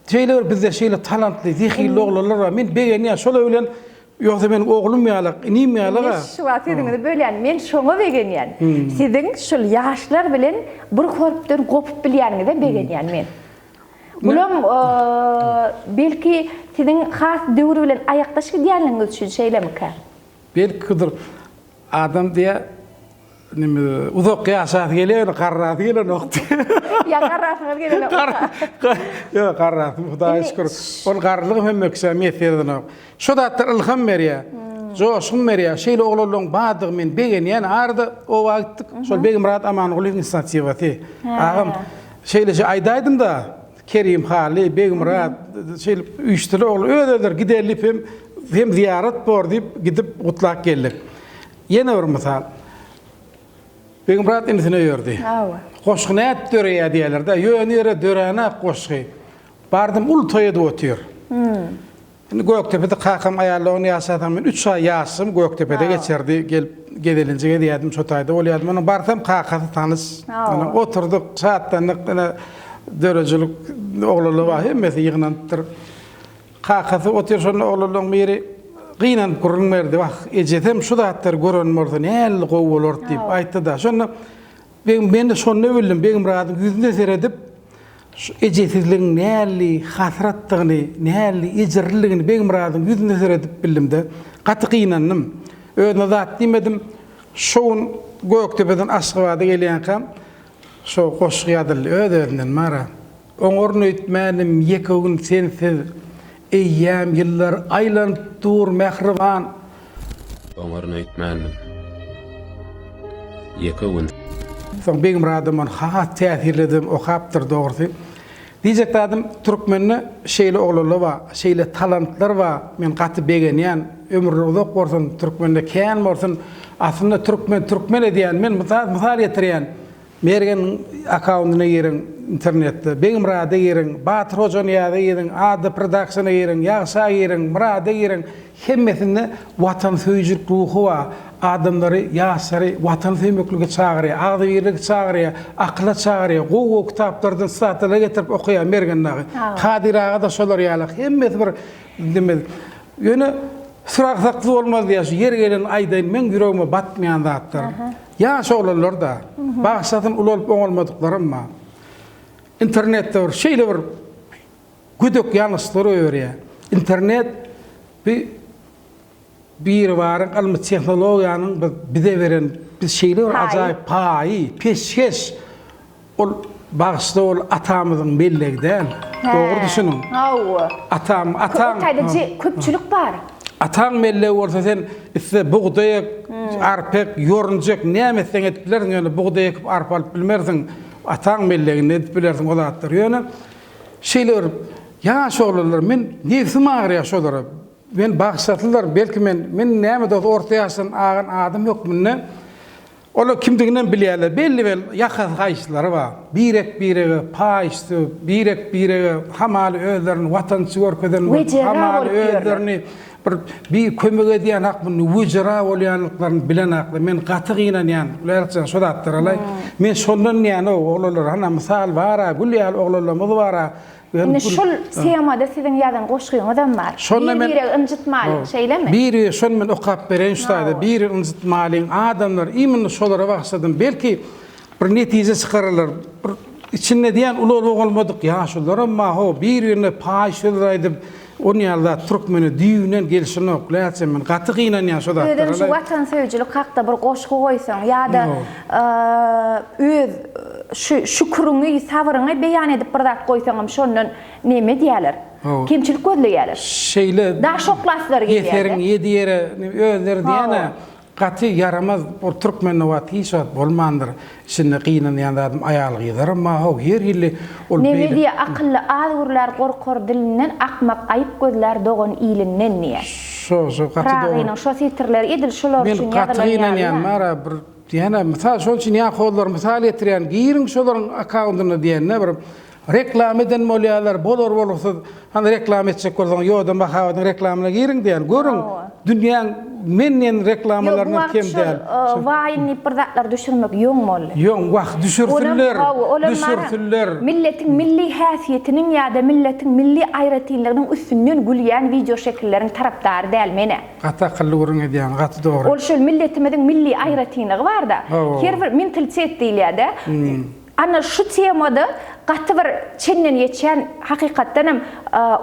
Şeýle bir bizde şeýle talantly, zehinli oglanlar bar. Men begenýän şolar bilen ýogsa meniň oglum ýalak, inim ýalak-a. Indi şu wagt sözüňizi bölýän, men şoňa begenýän. Siziň şul ýaşlar bilen bir hörpden gopup bilýäniňize begenýän men. Bulam belki siziň has döwür bilen aýakdaş gidýänligiňiz üçin şeýlemikä? Belkidir. Adam diýýär, neme, uzak ýaşasy gelýär, ýöne garrasy gelenok diýýär. Ýa garrasyňyz gelenokmyka? Ýok, garrasym Hudaýa şükür. Ol garrylygym hem ökse miýesser edenok. Şo zatlar ylham berýär, joşgun berýär. Şeýle oglanlaryň bardygy men begenýän. Arada oba gitdik. Şol Begmyrat Amangulyýewiň inisiatiwasy. Agam, şeýleje aýdaýdym-da, Kerim Hally, Begmyrat şeýdip üýşdüler. Ol öz-özleri gideli diýip hem hem zyýarat bor diýip gidip gutlap geldik. Ýene bir mysal. Begmyrat inisine öýerdi. Hawa. Goşgy nädip döreýär diýýärler-de. Ýöne ýere döränok goşgy. Bardym uly toý edip otyr. Indi Gökdepede kakam aýal dogan ýaşasaň men üç aý ýaşlygym Gökdepede geçerdi. Gelip gezelenje gezýärdim, şo taýda bolýardym. Onuň barsam kakasy tanyş. Onuň oturdyk, şatlandyk. Ine döredijilik oglanlar bar, hemmesi ýygnanypdyr. Kakasy otyr şonda oglanlaryň biri gynanyp gürrüň berdi. Wah, ejesem şu zatlary gören bolsa nähili gowy bolardy diýip aýtdy-da. Şonda Begim, men-de şonda bildim, Begmyradyň ýüzüne seredip, şu ejesizligiň nähili hasratdygyny, nähili ejirliligini Begmyradyň ýüzüne seredip bildim-de, gaty gynandym. Özüne zat diýmedim. Şo gün Gökdepeden Aşgabada gelýänkäm, şo goşgy ýazyldy öz-özünden, Mara. Oňaryn öýtmändim ýeke gün sensiz, Eýýäm ýyllar aýlanyp dur mähriban. Oňaryn öýtmändim ýeke gün. Soň Begmyradam ony has täsirli edibem okapdyr dogrusy. Diýjek zadym türkmende şeýle oglanlar bar, şeýle talantlar bar, men gaty begenýän, ömürleri uzak bolsun, türkmende kän bolsun. Aslynda türkmen türkmen edýän, men mysal getirýän, Mergeniň akkaundyna giriň internetde, Begmyrada giriň, Batyr Hojanyýaza giriň, Ada Productiona giriň, Ýagşa giriň, Myrada giriň, hemmesinde watansöýüjilik ruhy bar. Adamlary, ýaşlary watansöýmeklige çagyrýar, agzybirlige çagyrýar, akyla çagyrýar, gowy-gowy kitaplardan sitatalar getirip okaýar Mergen dagy. Kadyr aga-da şolar ýaly, hemmesi bir neme. Ýöne süragsaksyz bolmaz diýýär, şu ýeri gelende aýdaýyn, meň ýüregime batmaýan zatlar. Ýaş oglanlar-da, bagyşlasyn ulalyp oňalmadyklaram bar. Internetde bir şeýle bir gödek ýalňyşlyklar goýberýär. Internet bi Biribaryň ylmy tehnologiýanyň bir bize beren biz şeýle bir ajaýyp paýy, peşgeş. Ol bagyşla ol atamyzyň mellegi däl. Dogry düşüniň. Hawa. Atam, ataň. O taýda köpçülik bar. Ataň mellegi bolsa sen isle bugdaý ek, arpa ek, ýorunja ek, näme etseň edip bilersiň, ýöne bugdaý ekip arpa alyp bilmersiň. Ataň melleginde edip bilersiň o zatlary. Ýöne şeýle bir ýaş oglanlar men nebsim agyrýar şolara. Men bagyşlasynlar, belki men men näme dos orta ýaşdan agan adam hökmünde Olar kimdiginem bilýärler. Belli-belli ýakasy haýyşlary bar. Birek-birege paýyş sögüp, birek-birege hamaly özlerini watançy görkezen bolup, hamaly özlerini bir bir kömek edýän hakmynda wejera bolýanlyklaryny bilenaklar. Men gaty gynanýan, Gülälekjan şo zatlara-laý. Men şondan diýýän-ow, oglanlar, hana mysal bar-a, gül ýaly oglanlarymyz bar-a. Indi şul temada siziň ýazan goşgyňyzam bar. Şonda men Bir-biregi ynjytmalyň, şeýlemi? Bir-biri, şony men okap bereýin şu taýda. Bir-biri ynjytmalyň, adamlar, imенно şolara bagyşladym. Belki bir netije çykararlar. Bir içinde diýen ulalyp bolmadyk ýaşulularam bar, ho, bir-birine paýyş sözler aýdyp, on ýaly zat türkmene düýbünden gelşenok. Läçem men gaty gynanýan şo zatlara. Özem şu watansöýüjilik hakda bir goşgy goýsaň ýa-da öz şu şüküriňi, sabryňy beýan edip bir zat goýsaňam şondan neme edýärler? Kemçilik gözleýärler. Şeýle Daş oklaslary gelýär. Ýeseriň ýedi ýere özleri diýýän-ä, gaty ýaramaz ol türkmende wagt hiç wagt bolmandyr. Içinde gynanýan zadym aýal-gyzlaram bar how her hili ol Neme beýle. diýýär, akylly az gürlär gorkar dilinden, akmak aýyp gözlär dogan ilinden diýýär. Şo şo gaty dogry. Pyragynyň şo setirleri edil şular Men üçin gaty ýazylan ýaly gynanýan ýa. bar-a bir Diýene mysal şoň üçin ýakozlar mysal getirýän giriň şolaryň akkaundyna diýende bir reklama eden bolýarlar bolar bolgusyz hany reklama etjek bolsaň ýoda mahabatyň reklamyna giriň diýen görüň Hawa. Dünýäň men diýen reklamalaryndan kem däl. Ýok, bu wagt şol waýn diýip bir zatlar düşürmek ýoň boldy. Ýoň, wah, düşürsinler, düşürsinler. Milletiň milli häsiýetiniň ýa-da milletiň milli aýratynlygynyň üstünden gülýän wideoşekilleriň tarapdary däl men-ä. Gaty akylly gürrüň edýäň, gaty dogry. Ol şol milletimiziň milli aýratynlygy bar-da. Her bir mentalitet diýilýär-dä. Ana şu temada gaty bir çenden geçýän hakykatdan hem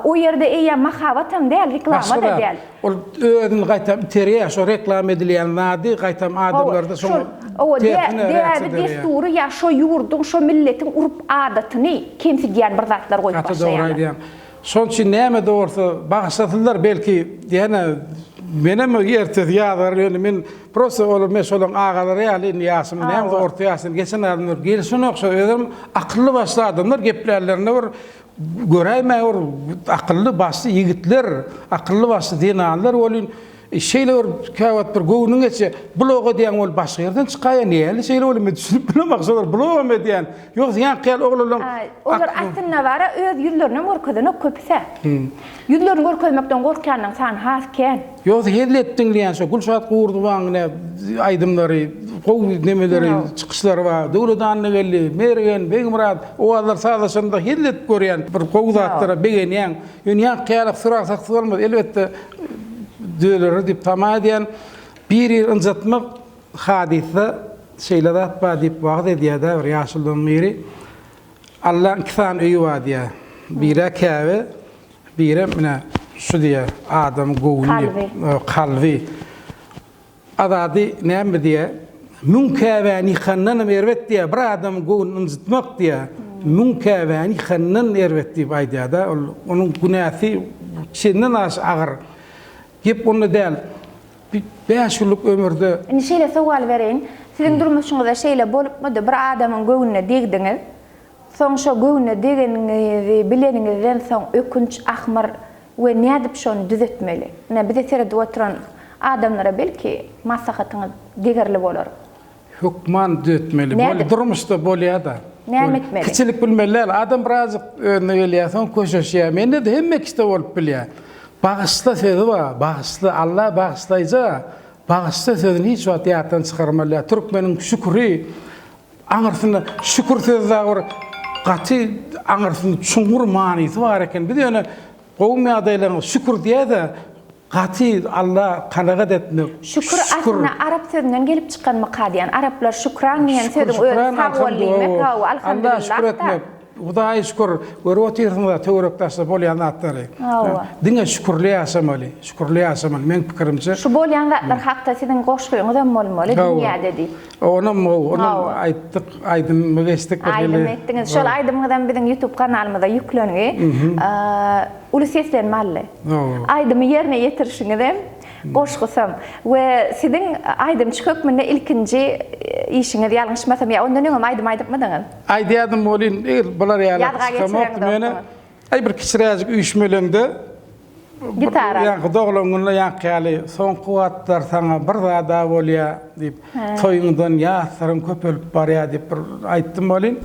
o ýerde eýýäm mahabatam däl, reklama-da däl. Ol özüni gaýtam iterýär, şo reklama edilýän zady gaýtam adamlarda şoňa tersine reaksiýa berýär. Däbi-dessury ýa şo ýurduň, şo milletiň urp-adatyny kemsidýän bir zatlar goýup başlaýarlar. Gaty dogry aýdýaň. Şoň üçin näme-de bolsa bagyşlasynlar belki ýene menem ertesi ýazar ýöne men prosta olar men şolaň agalary ýaly indi ýaşym näme orta ýaşdan geçen adamlar gelişenok şo özem akylly başly adamlar geplänlerinde bir göräýmäge bir akylly başly ýigitler akylly başly zenanlar welin şeýle bir käwagt bir göwnüň geçýär blog edýäň ol başga ýerden çykaýar näli şeýle bolýar men düşünip bilemok şolar blogam edýän ýogsa ýaňky ýaly oglanlaň Olar aslynda bara öz ýüzlerinem görkezenok köpüsä. Ýüzlerini görkezmekden gorkýanlaryň sany has kän. Ýogsa hezil edip diňleýän şo Gülşat Gurdowaň ine aýdymlary, gowy nemeleri, çykyşlary bar. Döwlet Annageldi, Mergen, Begmyrat owazlar sazlaşanda hezil edip görýän bir gowy zatlara begenýäň. Ýöne ýaňky ýaly surag-saksyz bolmaz. Elbetde düzeler diýip tama edýän. Bir-birini ynjatmak hadysda şeýle zat bar diýip wagyz edýär-de bir ýaşulylaryň biri. Allaň iki sany öýi bar diýýär. Biri-ä Käbe, birem ine şu diýýär, adamyň göwni diýip, kalby. Azady näme diýýär? Müň Käbäni ýykandanam erbet diýýär, bir adamyň göwnüni ynjytmak diýýär. Müň Käbäni ýykandan erbet diýip aýdýar-da, ol onuň günäsi çenden aşa agyr. Gep onda däl. Bir bäş günlük ömürde. Indi şeýle sowal bereýin. Siziň durmuşyňyzda şeýle bolupmydy, bir adamyň göwnüne degdiňiz, soň şo göwnüne degeniňizi bileniňizden soň ökünç, ahmyr we nädip şony düzetmeli? Ine bize seredip oturan adamlara belki maslahatyňyz degerli bolar. Hökman düzetmeli. Nädip? Durmuşda bolýa-da. Näme etmeli? Kiçilik bilmeli däl. Adam birazjyk özüne gelýär, soň köşeşýär. Mende-de hemme kişide bolup bilýär. Bagyşla sözi bar. Bagyşla. Alla bagyşlaýja. Bagyşla sözüni hiç wagt ýatdan çykarmaly däl. Türkmeniň şüküri aňyrsynda şükür sözi dagy bir gaty aňyrsynda çuňňur manysy bar eken. Biz ýöne gowy ýagdaýlaryňyz şükür diýýäs-de, Gaty Alla kanagat etmek. Şükür aslynda arap sözünden gelip çykanmyka diýýän. Araplar şükran diýen sözüň özi sag bol diýmek, hawa, alhamdulillah. Alla şükür etmek. Hudaýa şükür. Görüp otyrsyňyz-a töwerek-daşda bolýan zatlary. Hawa. Diňe şükürli ýaşamaly. Şükürli ýaşamaly meň pikirimçe. Şu bolýan zatlar hakda siziň goşgyňyzam bolmaly dünýäde diýip. Onam gowy, onam aýtdyk, aýdymy geçdik bir hili. Aýdym etdiňiz. Şol aýdymyňyzam biziň YouTube kanalymyzda ýüklengi. Uly seslenme aldy. Aýdymy ýerine ýetirişiňizem, goşgusam we siziň aýdymçy hökmünde ilkinji işiňiz ýalňyşmasam ýa ondan öňem aýdym aýdypmydyňyz? Aýdýardym welin, eger bular ýaly çykamokdym ýöne. Aý bir kiçiräjik üýşmeleňde Gitara. Ýaňky doglan günde ýaňky ýaly soňky wagtlar saňa bir zada bolýa diýip, toýuňdan ýaslaryň köpelip barýa diýip bir aýtdym welin.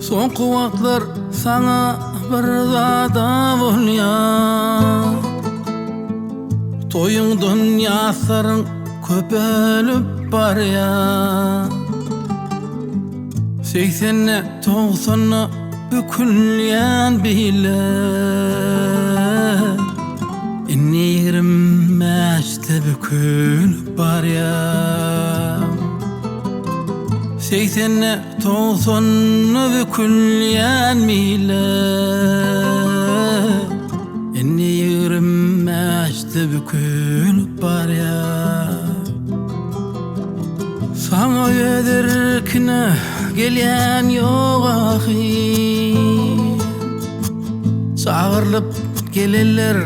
Soňky wagtlar saňa bir zada bolýa. Toýuňdan ýaslaryň köpelip barýa. Segsende, togsanda bükülýän bile Indi ýigrim bäşde bükülip barýar. Segsende, togsanda bükülýän bile Indi ýigrim bäşde bükülip barýar. Saňa öz erkine gelýän ýok ahyr. Çagyrylyp gelenler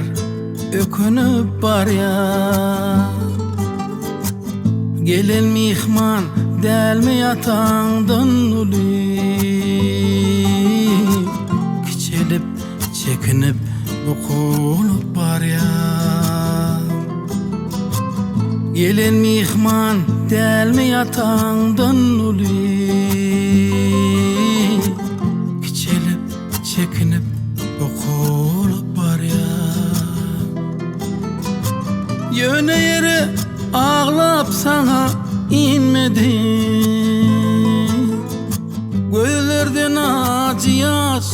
ökünip barýar. Gelen myhman dälmi ataňdan uly? Kiçelip, çekinip bukulyp barýar. Gelen myhman dälmi ataňdan uly? Kiçelip, çekinip bukulyp barýar. saňa inmedi. Gözlerden ajy ýaş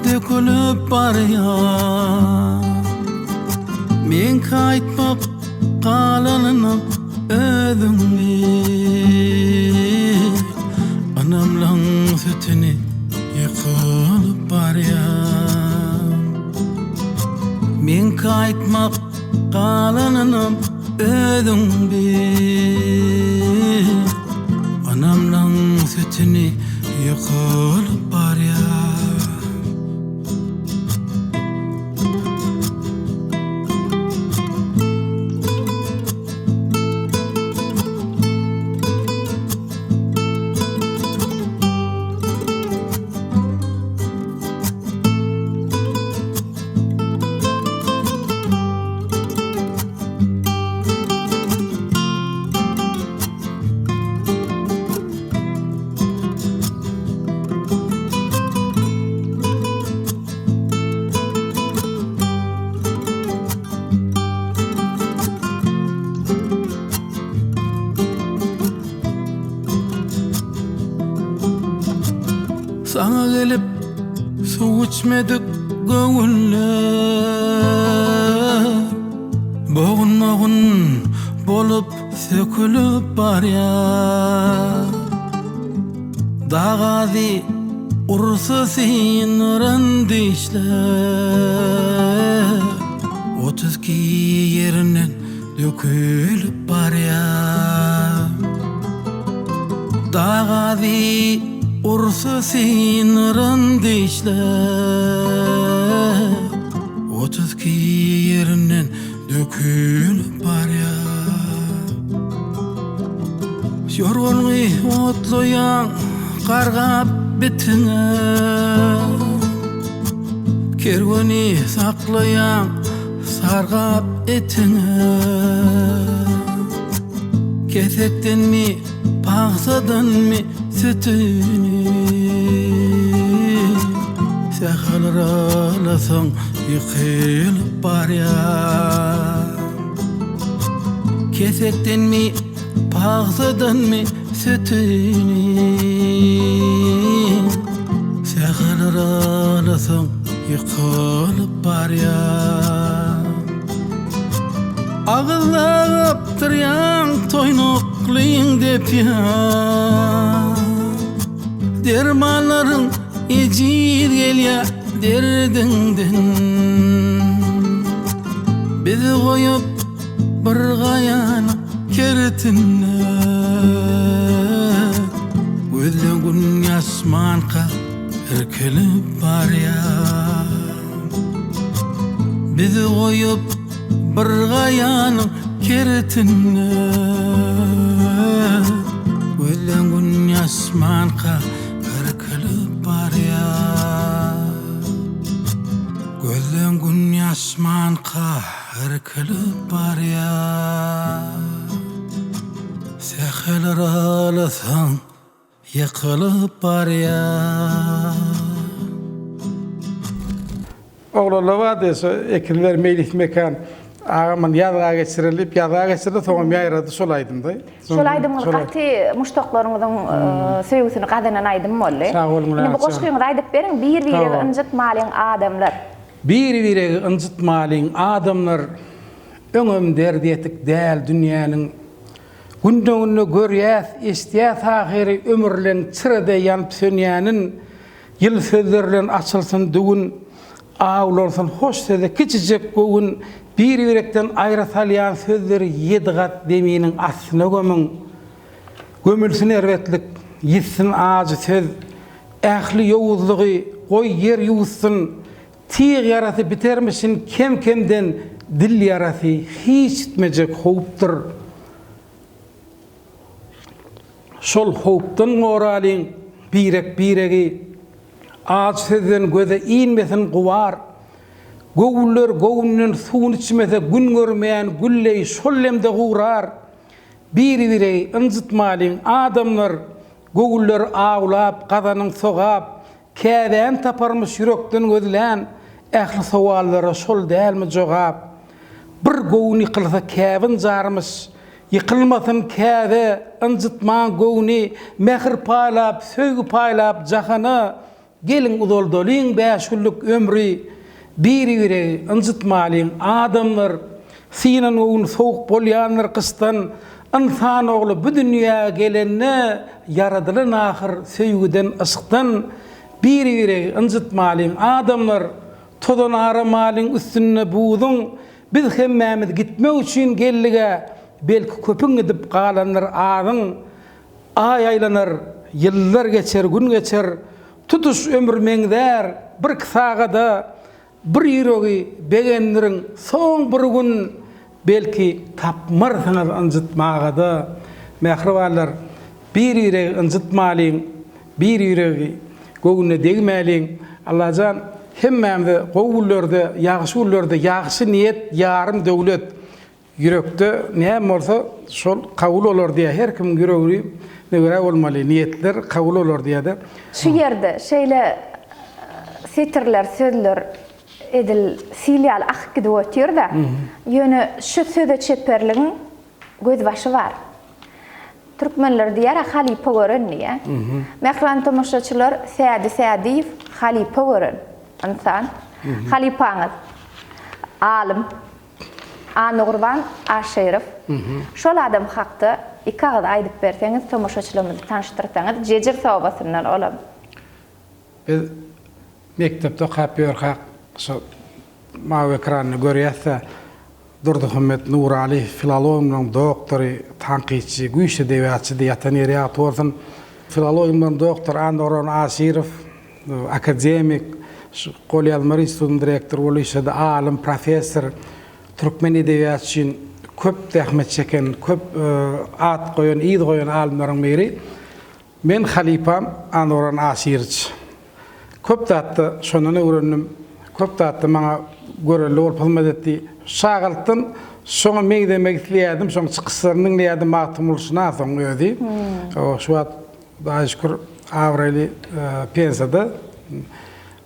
dökülip barýar. Meňki aýtmak galanynam özüň bil. Ynamlaň sütüni ýykylyp barýar. Meňki aýtmak galanynam özüň bil. Ynamlaň sütüni ýykylyp barýar. Saňa gelip suw içmedik göwünler Bogun-bogun bolup sökülip barýar. Dag azy ursa syndyran dişler 32 ýerinden dökülip barýar. Dag azy ursa syndyran dişler 32 ýerinden Dökülip barýar. Ýorganyňy otlaýaň gargap bitiňe. Kerweni saklaýaň sargap etiňe. Kesekdenmi, pagsadanmy sütüni. Sähel yralasaň Ýykylyp barýar. Kesekdenmi, pagsadanmy sütüni. Sähel yralasaň ýykylyp barýar. Agyzda gapdyrýaň toýnuklyň depýär. Dermanlaryň ejiz gelýär. Derdiňden bizi goýup bir gaýanyň kertinde Gözle gün ýaşmanka irkilip barýar Bizi goýup bir gaýanyň kertinde Gözle gün ýaşmanka Irkilip barýar Gözleň gün ýaşmanka irkilip barýar Sähel yralasaň ýykylyp barýar. Oglanlar bardy şo ekinler meýlis mekan agam muny ýazga geçireli diýip ýazga geçirdi soňam ýaýrady şol aýdymda. Şol aýdymyňyz gaty muşdaklaryňyzyň söýgüsini gazanan aýdym boldy. Sag boluň Indi bu goşgyňyzy aýdyp beriň bir biregi ynjytmalyň adamlar. Bir biregi ynjytmalyň adamlar öňem derdi ýetik däl dünýäniň Günde-günde görýäs eşidýäs ahyry ömürleň çyra deý ýanyp sönýänin Ýyly sözler bilen açylsyn düwün, Awlansyn hoş söze kiçijek göwün, Bir-birekden aýra salýan sözleri Ýedi gat zeminiň astyna gömüň. Gömülsin erbetlik, ýitsin ajy söz, Ähli ýowuzlygy goý ýer ýuwutsyn, Tyg ýarasy bitermişin kem-kemden, Dil ýarasy hiç bitmejek howpdur. Şol howpdan goralyň birek-biregi, Ajy sözden göze inmesin gubar. Göwünler göwünden suwun içmese Gün görmeýän gül deý şol demde gurar. Bir-biregi ynjytmalyň adamlar, Göwünleri awlap gazanyň sogap. Käbäni taparmyş ýürekden gözlän, Ähli sowallara şol dälmi jogap. Bir göwün ýykylsa käbin jarmyş. Ýykylmasyn Käbe, ynjytmaň göwni, Mähir paýlap, söýgi paýlap jahana, Geliň uzaldalyň bäş günlük ömri, Bir-biregi ynjytmalyň, adamlar! Synan göwün sowuk bolýandyr gyşdan, Ynsan ogly bu dünýä gelende, Ýaradylan ahyr söýgüden, yşkdan, Bir-biregi ynjytmalyň, adamlar! Tozan aramalyň üstünde buzuň, Biz hemmämiz gitmek üçin geldig-ä, Belki köpüň gidip galandyr azyň. Aý aýlanar, ýyllar geçer, gün geçer, Tutuş ömür meňzär birki sagada, Bir ýüregi begendiriň soň bir gün, Belki tapmarsyňyz ynjytmaga-da. Mähribanlar, bir ýüregi ynjytmalyň, Bir ýüregi göwnüne degmäliň. Allajan hemmämize gowy günlerde, ýagşy günlerde ýagşy niýet ýarym döwlet. Ýürekde näme bolsa şol kabul bolar diýýär. Her kimiň ýüregine görä bolmaly, niýetler kabul bolar diýýär-de. Şu ýerde şeýle setirler, sözler edil sil ýaly akyp gidip otyr-da. Ýöne şu söze çeperligiň gözbaşy bar. Türkmenler diýýär-ä halypa gören diýýär. Mähriban tomaşaçylar, Sädi Sädiýew halypa gören ynsan. Halypaňyz alym Annagurban Aşyrow. Şol adam hakda iki agyz aýdyp berseňiz, tomaşaçylarymyzy tanyşdyrsaňyz, Jejir obasyndan olam. Biz mekdepde okap ýörkäk şo mawy ekranda görýäs-de, Durdymuhammet Nuraly filologiýanyň doktory, tankytçy, güýçli edebiýatçydy, ýatan ýeri ýagty bolsun. Filologiýanyň doktory Annagurban Aşyrow, akademik, şu golýazmalar institutynyň direktory bolup işledi, alym, professor, türkmen edebiýaty üçin köp zähmet çeken, köp at goýan, yz goýan alymlaryň biri. Men halypam Anwaran Aşyryç. Köp zatda şondan öwrendim. Köp zatda maňa görelde bolup hyzmat etdi. Çagalykdan şoňa meňzemek isleýärdim, şoň çykyşlaryny diňleýärdim, Magtymgulyşynasyň özi. Şu wagt Hudaýa şükür abraýly pensiýada,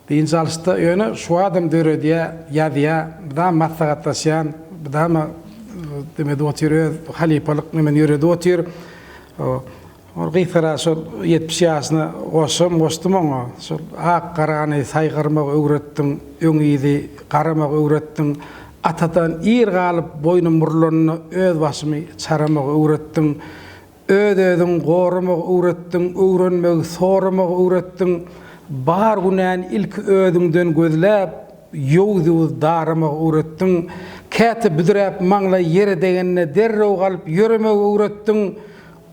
dynç alyşda. Ýöne şu wagtam döredýär, ýazýar, mydama maslahatlaşýan, mydama demedip otyr, öz halypalyk nemesini ýöredip otyr. Ol gysgara şol 70 ýaşyna goşgam goşdum oňa. Şol ak-garany saýgarmagy öwretdiň, öň-yzy garamagy öwretdiň. Atadan ir galyp boýnum burlanda öz başymy çaramagy öwretdiň. Öz-özüňi goramagy öwretdiň, öwrenmegi, soramagy öwretdiň. Bar günäni ilki özüňden gözläp, ýowuz-ýowuz daramagy öwretdiň. Käte büdräp maňlaý ýere degende derrew galyp ýöremegi öwretdiň.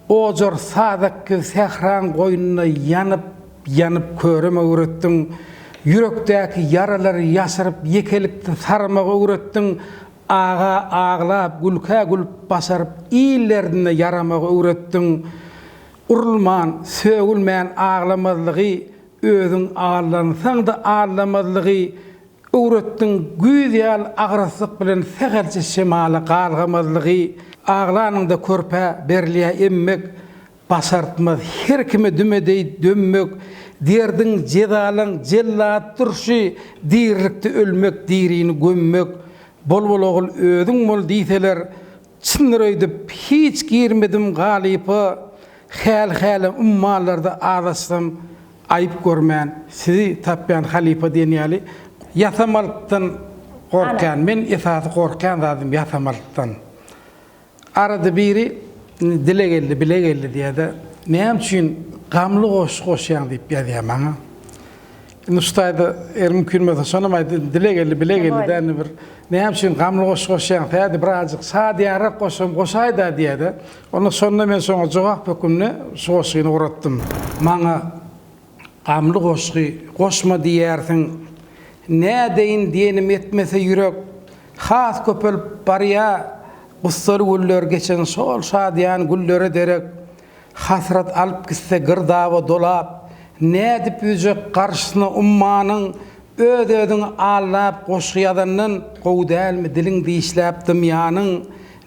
Ojar sazak kibi sähraň goýnunda ýanyp, ýanyp köremegi öwretdiň. Ýürekdäki ýaralary ýaşyryp ýekelikde saramagy öwretdiň. Aga aglap, gülkä gülüp başaryp il derdinde ýaramagy öwretdiň. Urulman, sögülmän aglamazlygy, özüň aldansaň-da aldamazlygy öwretdiň. Güýz ýaly agraslyk bilen sähelçe şemala galgamazlygy, aglanyňda körpä berilýär emmek, Başartmaz her kime düme deý dönmek, Derdiň, jezalaň jellat durşy, Dirilikde ölmek, dirini gömmek. Bol-bol ogul özüň bol diýseler, Çyndyr öýdüp, hiç girmedim galypa, Häli-hälem ummanlarda azaşsam, Aýyp görmän, sizi tapýan halypa diýen ýaly, ýasamalykdan gorkýan. Men esasy gorkýan zadym ýasamalykdan. Arada biri dile geldi, bile geldi diýýär-de, näme üçin gamly goşgy goşýaň diýip ýazýar maňa. Indi şu taýda eger mümkin bolsa şonam aýdaýyn, dile geldi, bile geldi dä indi bir näme üçin gamly goşgy goşýaň, sädi birazjyk şadyýanrak goşgam goşaý-da diýýär-de. Onda şonda men şoňa jogap hökmünde şu goşgyny guratdym. Maňa Gamly goşgy goşma diýýärsiň. Nädeýin diýenim etmese ýürek, Has köpelip barýa gussaly günler Geçen şol şadyýan günlere derek. Hasrat alyp gitse girdaba dolap, Nädip ýüzjek garşysyna ummanyň, Öz-özüňi aldap goşgy ýazandan Gowy dälmi diliň dişläp dymýanyň.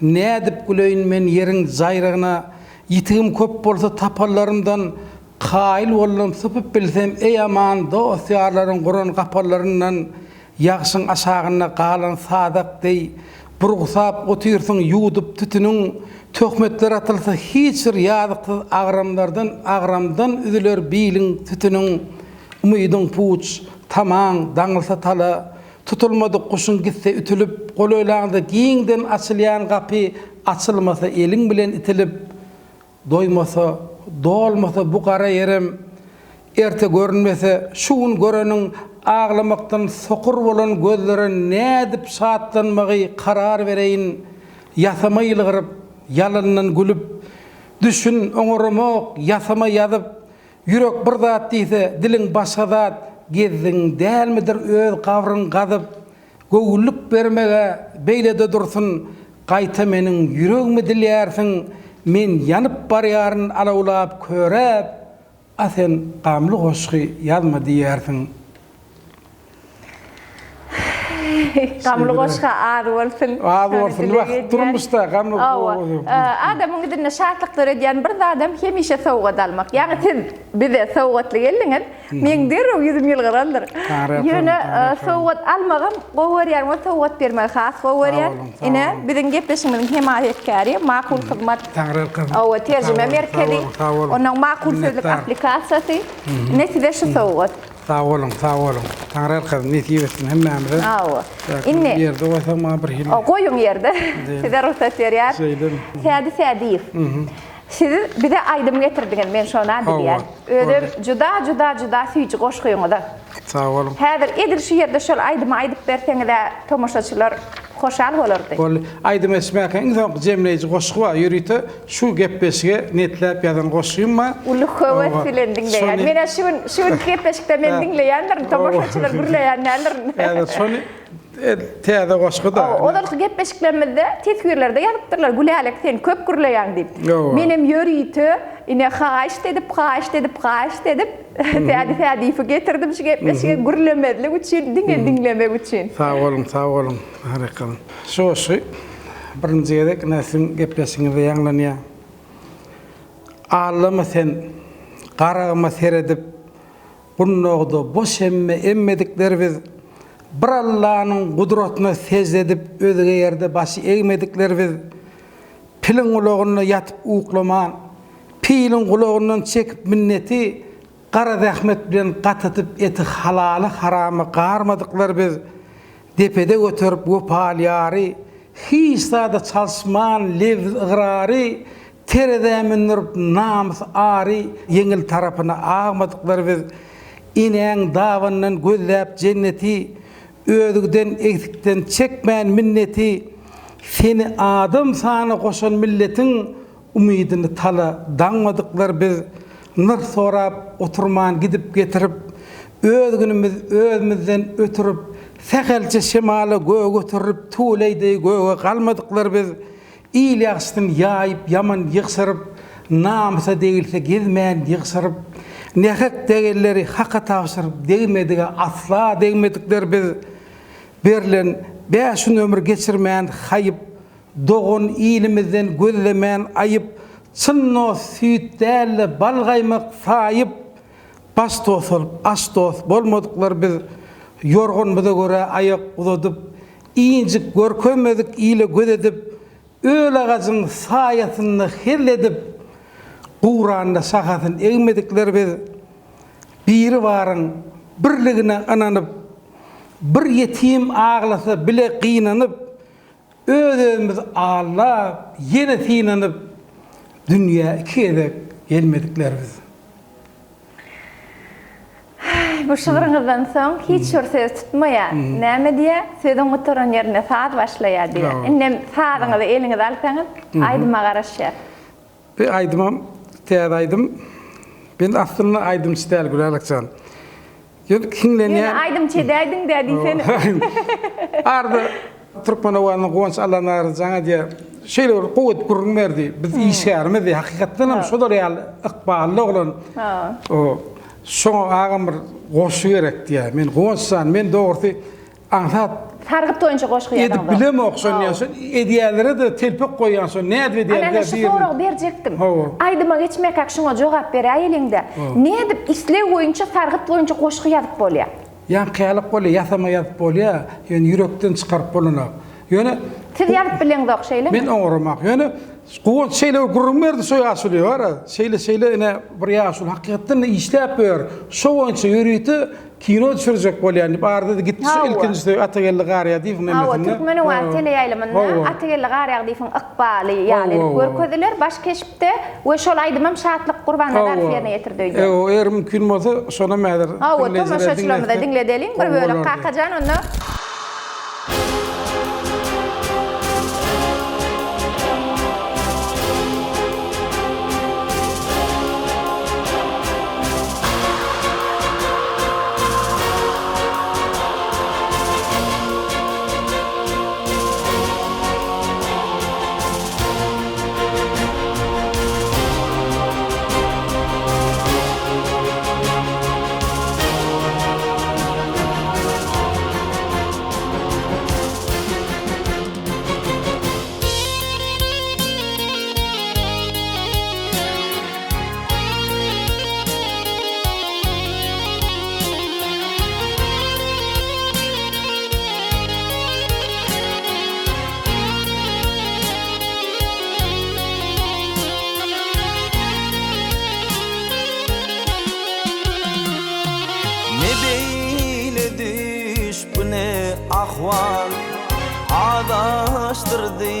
Nädip güleýin men ýeriň jaýrygyna, Ýitigim köp bolsa tapanlarymdan, Kaýyl boldum sypyp bilsem eý aman dost-ýarlaryň guran gapallaryndan, Ýagşyň aşagynda galan sazak deý. Burgsap otyrsyň ýuwdup tütüniň, Töhmetler atylsa hiç bir ýazyksyz agramlardan agramdan üzüler biliň sütüniň, Umydyň puç, tamaň daňylsa tala, Tutulmadyk guşuň gitse ütülip, Golaýlaňda giňden açylýan gapy açylmasa eliň bilen itilip, Doýmasa, dolmasa bu gara ýerem, Erte görünmese şu gün göreniň Aglamakdan sokur bolan gözlere nädip şatlanmagy karar bereýin, Ýasama ýylgyryp, ýalandan gülüp, Düşün, oňaramok, ýasama ýazyp, Ýürek bir zat diýse, diliň başga zat, Gezdigiň dälmidir öz gabryň gazyp, Göwünlik bermeg-ä beýle-de dursun, Gaýta meniň ýüregimi dilýärsiň, Men ýanyp barýaryn alawlap, köräp, A sen gamly goşgy ýazma diýýärsiň. Gamly goşga az bolsun. Az bolsun. Wah, durmuşda gamly goşgy. Adamyň ýüzünde şatlyk döredýän bir zadam hemişe sowgat almak. Ýagny siz bize sowgatly geldiňiz. Meň derrew ýüzüm ýylgyrandyr. Ýöne sowgat almagam gowy görýän we sowgat bermegi has gowy görýän. Ine, biziň gepleşigimiziň hemaýatkäri Makul Hyzmat Hawa, terjime merkezi. Onuň Makul Sözlük applikasiýasy. Ine size şu sowgat. Sag boluň, sag boluň. Taňryýalkasyn nesip etsin hemmämize. Hawa. Indi ýerde goýsam maňa bir hili. Goýuň ýerde. Size rugsat berýär. Şeýdemi? Sädi Sädiýew. Siz bize aýdym getirdiňiz, men şona bilýän. Özem juda juda juda süýji goşgyňyza. Sag boluň. Häzir edil şu ýerde şol aýdymy aýdyp berseňiz-ä tomaşaçylar hoşal bolardy. Boldy. Aýdym eşitmäkä iň soňky jemleýji goşgy bar. Ýörite şu gepleşige netläp ýazan goşgym bar. Uly höwes bilen diňleýän. Menä şu gün şu günki gepleşikde men diňleýändirin, tomaşaçylar gürleýän däldirin. Häzir şony Täze goşgy-da. Ozalky gepleşiklerimizde teswirlerde ýazypdyrlar, Gülälek sen köp gürleýäň diýip. Menem ýörite ine haýyşt edip, haýyşt edip, haýyşt edip Sädi Sädiýewi getirdim şu gepleşige gürlemezlik üçin, diňe diňlemek üçin. Sag boluň, sag boluň. Harykaly. Şu goşgy birinji gezek ine siziň gepleşigiňizde ýaňlanýar. Allama sen garagyma seredip Gundagda boş emme emmedikler biz, Bir Allanyň gudratyna sežde edip özge ýerde başy egmedikler biz, Piliň gulagynda ýatyp uklaman, piliň gulagyndan çekip minneti, gara zähmet bilen gatadyp eti halaly harama garmadyklar biz, Depede göterip wepaly ýary, hiç zada çalyşman lebz-ygrary, Terezä mündürip namys ary ýeňil tarapyna agmadyklar biz Enäň dabanyndan gözläp jenneti Özgden egsikden çekmän minneti Seni adam sana goşan milletiň Umydyny tala daňmadyklar biz Nyrh sorap oturman gidip getirip Öz günümiz özümizden ötürip Sähelçe şemala göge göterilip Tüweleý deý göge galmadyklar biz Il ýagşysyn ýaýyp, ýaman ýygşyryp, Namysa degilse gezmän ýygşyryp, Nähak degenleri haka tabşyryp, Degmedige asla degmedikler biz. Berlen bäş gün ömür geçirmän haýyp, Dogan ilimizden gözlemän aýyp, Çyn dost süýt däl-de bal gaýmak saýyp, Baş dost bolup, aş dost bolmadyklar biz. Ýorganymyza görä aýak uzadyp, Injik görkezmedik ile göz edip, Öl agajyň saýasynda hezil edip, Guranda şahasyn egmedikler biz. Biri baryň birligine ynanyp, Bir ýetim aglasa bile gynanyp, Öz-özümizi aldap, ýene synanyp, Dünýä iki gezek gelmedikler biz. Bu şygryňyzdan soň hiç bir söz tutmaýar. Näme diýýär? Sözüň gutaran ýerinde saz başlaýar diýýär. Indem sazyňyzy eliňize alsaňyz, aýdyma garaşýas. Bu aýdymam täze aýdym. Men aslynda aýdymçy däl Gülälek jan. Ýöne hiňlenýän. Ýöne aýdymçy edäýdiň-dä diýsene. Arda Türkmen owazynyň Guwanç Allanazarow jaň edýär. Şeýle bir gowy edip gürrüň berdi. Biz işgärimiz diýýär. Hakykatdan hem şolar ýaly ykbally oglan. Şoňa agam bir goşgy gerek diýýär. Men Guwanç jan, men dogrusy Aňsat Sargyt boýunça goşgy ýazaňzok. Edip bilemok şony ýa şo edýänlere-de telpek goýýan şo nädip edýän Ana men şu soragy berjekdim. Hawa. Aýdyma geçmekäk şuňa jogap beräýeliňdä. Nädip isleg boýunça sargyt boýunça goşgy ýazyp bolýar? Ýaňky ýalyk bolýar, ýasama ýazyp bolýar, ýöne ýürekden çykaryp bolanok. Ýöne. Siz ýazyp bileňzok şeýlemi? Men oňaramok. Ýöne Guwanç şeýle bir gürrüň berdi şo ýaşuly bar-a. Şeýle-şeýle ine bir ýaşuly hakykatdan-da işläp ýör. Şo boýunça ýörite kino düşürjek bolýan diýip arada gitdi şo ilkinji söý Atageldi Garýadyýewiň nemesinde. Hawa, Türkmen owazy teleýaýlymynda Atageldi Garýagdyýewiň ykbaly ýaly edip görkezdiler baş keşpde we şol aýdymam Şatlyk Gurbannazarow ýerine ýetirdi öýdýän. Ewa, eger mümkin bolsa şonam häzir Hawa, tomaşaçylarymyza diňledeliň bir bölek Kakajan onda. Ne beýle düýş bu ne ahwal Azaşdyrdy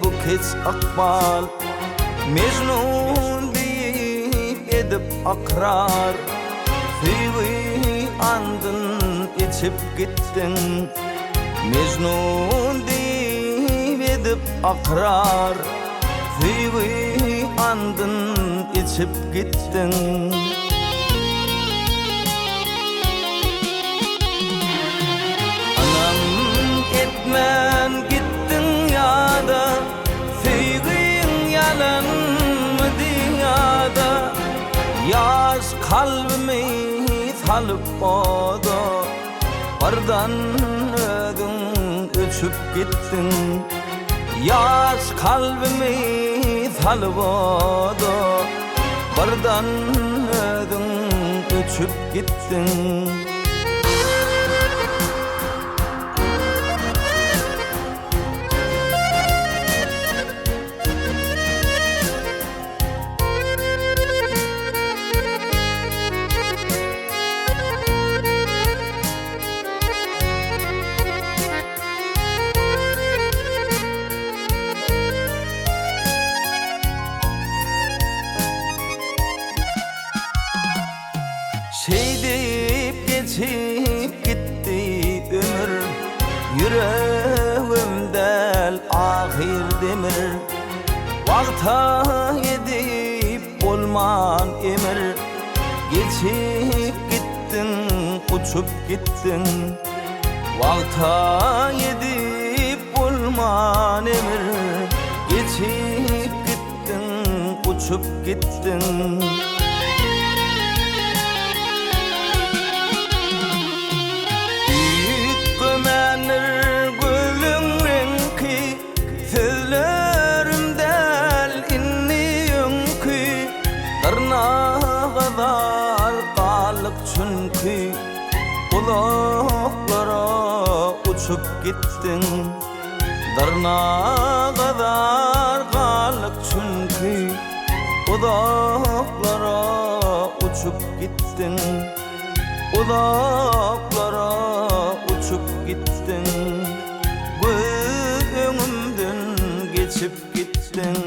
bu keç ykbal Mejnun diýip edip ykrar Söýgi andyn içip gitdiň Mejnun diýip edip ykrar Söýgi andyn içip gitdiň. Ynam etmän gitdiň ýada, Söýgiň ýalanmydy ýa-da, Ýaş kalbymy salyp oda, Birden özüň öçüp gitdiň. Ýaş kalbymy salyp oda, Birden özüň öçüp gitdiň. Şeýdip geçip gitdi ömür, Ýüregim däl ahyr demir. Wagta edip bolman emir, Geçip gitdiň, uçup gitdiň. Wagta edip bolman emir, Geçip gitdiň, uçup gitdiň. Üýtgemändir gözleň reňki, Sözlerim däl indi öňki, Dyrnaga zar galdyk çünki. Uzaklara uçup gitdiň, Dyrnaga zar galdyk çünki. Uzaklara uçup gitdiň, Uzaklara uçup gitdiň, Göz öňümden geçip gitdiň.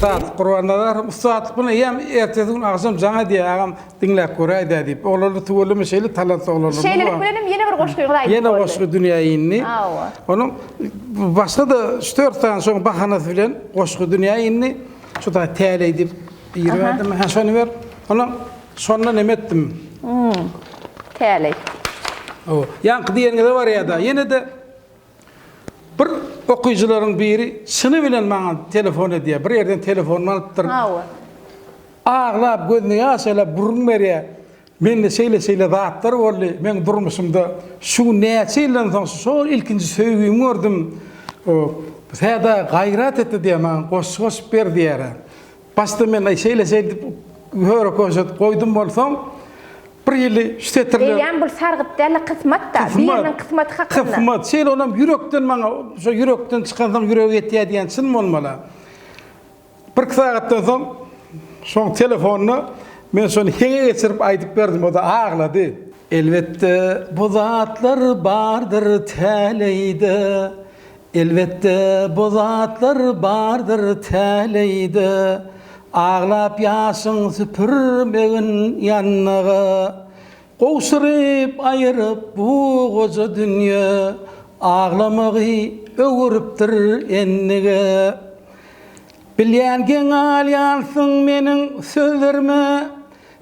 Ussatlyk Gurbannazarow ussatlyk bilen eýýäm ertesi gün agşam jaň edýär agam diňläp göräýdä diýip. Oglanlar tüweleme şeýle talantly oglanlar. Şeýlelik bilen hem ýene bir goşgyňyz aýdyp boldy. Ýene goşgy dünýä indi. Hawa. Onuň başga-da üç-dört sany şoň bahanasy bilen goşgy dünýä indi. Şu da täleý diýip biri berdim. Ha şony ber. Onuň şonda neme etdim? Täleý. Hawa. Ýaňky diýeniňize barýar-da. Ýene-de Bir okyjylaryň biri çyny bilen maňa telefon edýär. Bir ýerden telefonymy alypdyr. Hawa. Aglap, gözüne ýaş aýlap gürrüň berýär. Mende şeýle-şeýle zatlar boldy. Meň durmuşymda şu gün näçe ýyldan soň şol ilkinji söýgimi gördüm. Säda gaýrat etdi diýýär, maňa goşgy goşup ber diýýär. Başda men şeýle-şeýle diýip höre-köşe edip goýdum bolsam, Bir. Bir ýyly şu setirler. Eýýäm bul sargyt däl-de kysmat-da. Biriniň kysmaty hakynda. Kysmat. Şeýle onam ýürekden maňa şo ýürekden çykansoň ýürege ýetýär diýen çyn bolmaly. Birki sagatdan soň şoň telefonyna men şony heňe geçirip aýdyp berdim, o-da aglady. Elbetde bu zatlar bardyr täleýde, Elbetde bu zatlar bardyr täleýde, Aglap ýaşyň süpürmegin ýannaga. Gowşuryp aýyryp bu goja dünýe, Aglamagy öwüripdir endige. Bilýän geň galýansyň meniň sözlerime,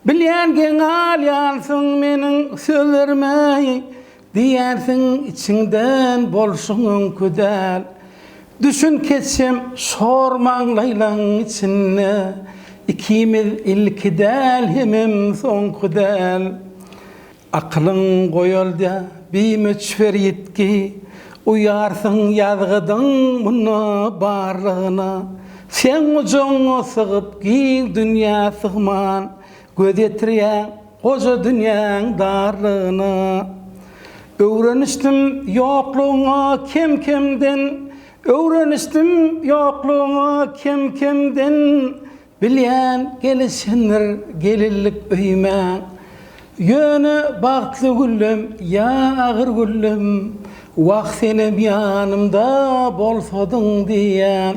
Bilýän geň galýansyň meniň sözlerime, Diýýänsiň içiňden bolşuň öňki däl. Düşün keçem şor maňlaýlaň içinde, Ikimiz ilki däl hemem soňky däl. Akylyň goýaldýa bimöçber ýitgi, Uýarsyň ýazgydyň munda barlygyna. Seň gujagyňa sygyp giň dünýä sygman, Göz ýetirýäň goja dünýäň darlygyna. Öwrenişdim ýoklugyňa kem-kemden, Öwrenişdim ýoklugyňa kem-kemden, Bilýän gelişendir gelinlik öýüme. Ýöne bagtly güllem ýa agyr güllem, Wah senem ýanymda bolsadyň diýýän.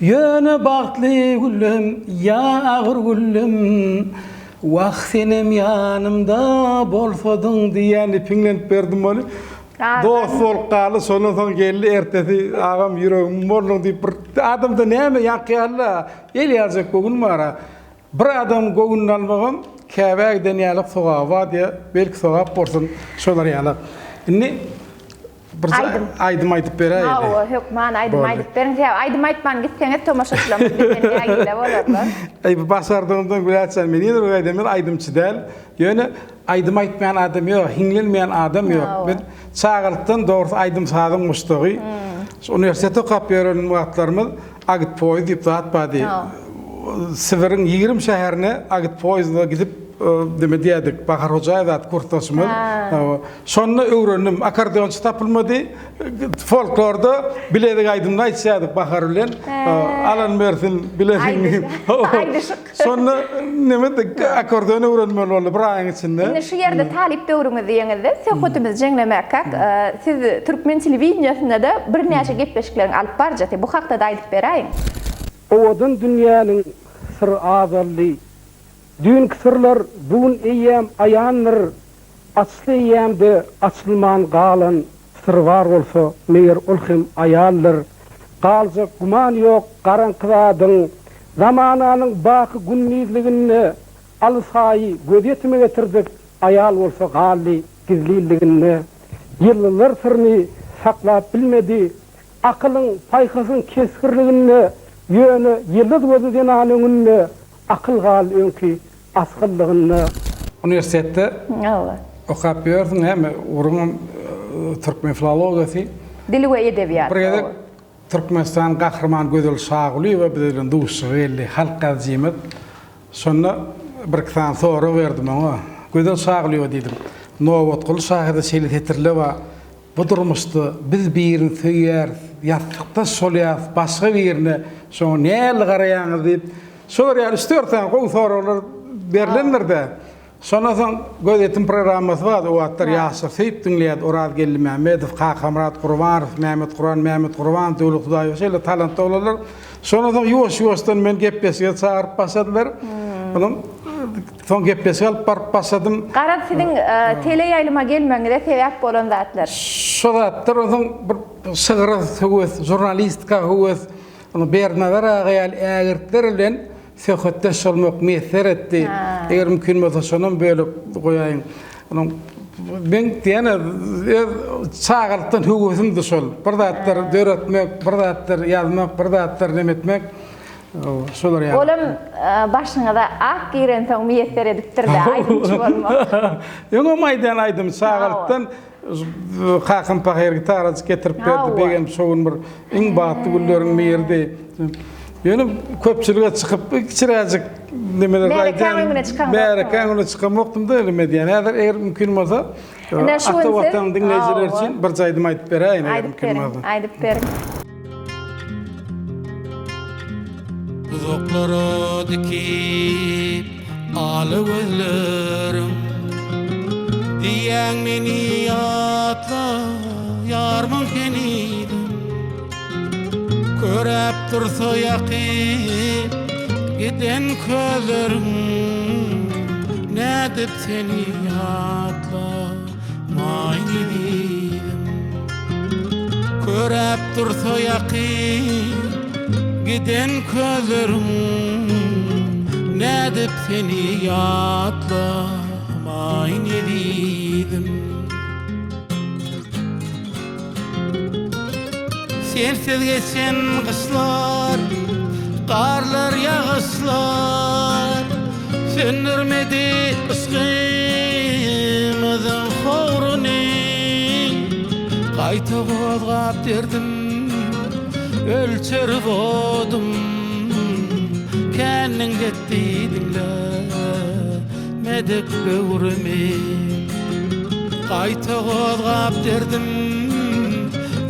Ýöne bagtly güllem ýa agyr güllem, Wah senem ýanymda bolsadyň diýýän diýip hiňlenip berdim ony. Dost bolup galdy, şondan soň geldi ertesi agam ýüregim bolduň diýip bir adamda näme ýaňky ýaly el ýaljak göwün bar-a. Bir adamyň göwnüni almagam Käbä giden ýalyk sogaby bar diýýär. Belki sogap bolsun şolar ýaly. Indi bir Aýdym. aýdym aýdyp beräýeli. Hawa, hökman aýdym Boldy. aýdyp beriň. Sebäbi aýdym aýtman gitseňiz tomaşaçylarymyz bizden nägile bolarlar. Eý bu başardygymdan Güläçjan men ýene bir aýdam men aýdymçy däl. Ýöne aýdym aýtmaýan adam ýok, hiňlenmeýän adam ýok. Hawa. Biz çagalykdan dogrusy aýdym-sazyň muşdagy. Şu uniwersitetde okap ýören wagtlarymyz Agitpoýuz diýip zat bardy. Sibiriň 20 şäherine agitpoýuzda gidip neme diýerdik, Bahar Hojaýew atly kursdaşymyz. Şonda öwrendim. Akkordeonçy tapylmady. Folklorda bilezik aýdymyny aýtýardyk Bahar bilen. Alan bersin bilezigiňi. Aýdyşyk. Şonda neme akkordeon öwrenmeli boldy bir aýyň içinde. Indi şu ýerde talyp döwrüňiz diýeňizde söhbetimizi jeňlemäkäk, siz türkmen telewideniýesinde-de birnäçe gepleşikleriň alyp baryjysy. Bu hakda-da aýdyp beräýiň. Owadan dünýäniň syry azaldy. Düýnki syrlar bu gün eýýäm aýandyr. Açsa eýýämde açylman galan syr bar bolsa, meger ol hem aýaldyr. Galjak güman ýok garaňky zadyň, Zamananyň baky gündizliginde Alysaýy gözýetime getirdik, Aýal bolsa galdy gizlinliginde. Ýyldyzlar syryny saklap bilmedi, Akylyň, paýhasyň kesgirliginde, Ýöne ýyldyz gözli zenan öňünde Akyl galdy öňki asgyllygynda. Uniwersitetde okap ýörsüň näme ugruňam türkmen filologiýasy. Dil we edebiýat. Bir gezek Türkmenistan Gahryman Gözel Şagulyýewa biz bilen duşuşyga geldi. Halk ýazyjymyz. Şonda birki sany sorag berdim oňa. Gözel Şagulyýewa diýdim. Nobatguly şahyrda şeýle setirler bar. Bu durmuşda biz birini söýýäris, ýassykdaş bolýarys, başga birine şoňa nähili garaýaňyz diýip, şolar ýaly üç-dört sany gowy soraglar berlendir-dä. Şondan soň Gözýetim programmasy bardy, o wagtlar ýaşlar söýüp diňleýärdi, Oraz Geldimämmedow, Kakamyrat Gurbanow, Mämmetguran Mämmetgurbanow, Döwlet Hudaýew şeýle talantly oglanlar. Şondan soň ýuwaş-ýuwaşdan meni gepleşige çagyryp başladylar. Onuň Soň gepleşik alyp baryp başladym. Garaz siziň teleýaýlyma gelmegiňize sebäp bolan zatlar. Şo zatlar onsoň bir şygra höwes, žurnalistika höwes, ony Berdinazar aga ýaly ägirtler bilen söhbetdeş bolmak miýesser etdi. Eger mümkin bolsa şonam bölek goýaýyň. Onuň meň diýene öz çagalykdan höwesimdi şol. Bir zatlar döretmek, bir zatlar ýazmak, bir zatlar neme etmek. Şolar ýaly. Olam başyňyza ak girensoň miýesser edipdir-dä aýdymçy bolmak. Öňem aýdýan aýdym çagalykdan kakam pahyr gitarajyk getirip berdi. Begenip şo gün bir iň bagtly günleriň biridi. Ýöne köpçülige çykyp kiçiräjik. nemeler Märekäň öňüne çykaňzokdyňyz. Märekäň öňüne çykamokdym-da neme edýän. Häzir eger mümkin bolsa Ine şu Ata gün siz Watan diňleýjiler Hawa. üçin birje aýdym aýdyp beräýin eger Aýdyp mümkin beriň, bolsa. aýdyp beriň. Uzaklara dikip ala gözleriň Diýýäň meni ýatla ýarmyň henizem Köräp dursa ýakyp giden közleriň Nädip seni ýatlamaýyn ezizim Köräp dursa ýakyp giden közleriň Nädip seni ýatlamaýyn ezizim. Sensiz geçen gyşlar, garlar, ýagyşlar Söndürmedi yşgymyzyň howruny. Gaýta gozgap derdim, ölçerip odum Kändiň getdi diňlemedik böwrümi. Gaýta gozgap derdim,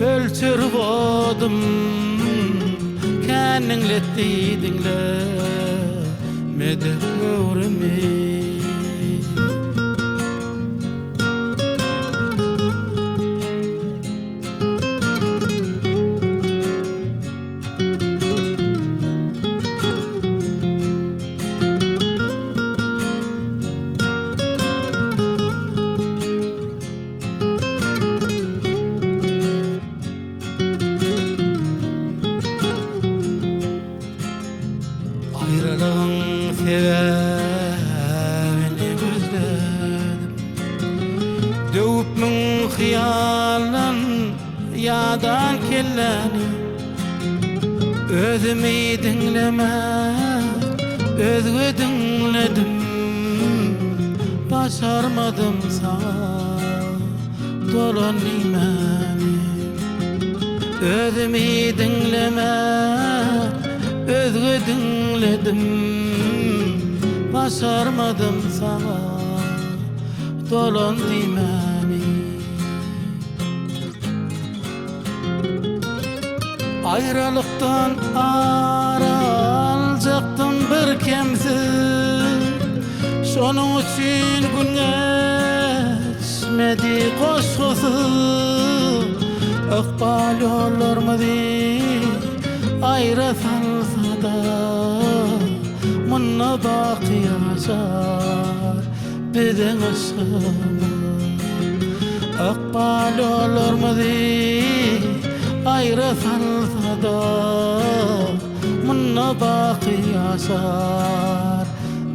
ölçerip odum, Kän diňletdi diňlemedik böwrümi. Aýralygyň sebäbini gözledim. Döwüp müň hyýaldan ýadan kelläni. Özümi diňlemän, özge diňledim. Başarmadym saňa dolan diýmäni. Özümi diňlemän, özge diňledim. Başarmadym saňa dolan diýmäni. Aýralykdan ar aljakdym bir kemsiz, Şonuň üçin gün geçmedi goşgusyz. Ykbal ýollarymyzy aýra salsa-da, Munda baky ýaşar Biziň yşgymyz Ykbal ýollarymyzy aýra salsa-da, Munda baky ýaşar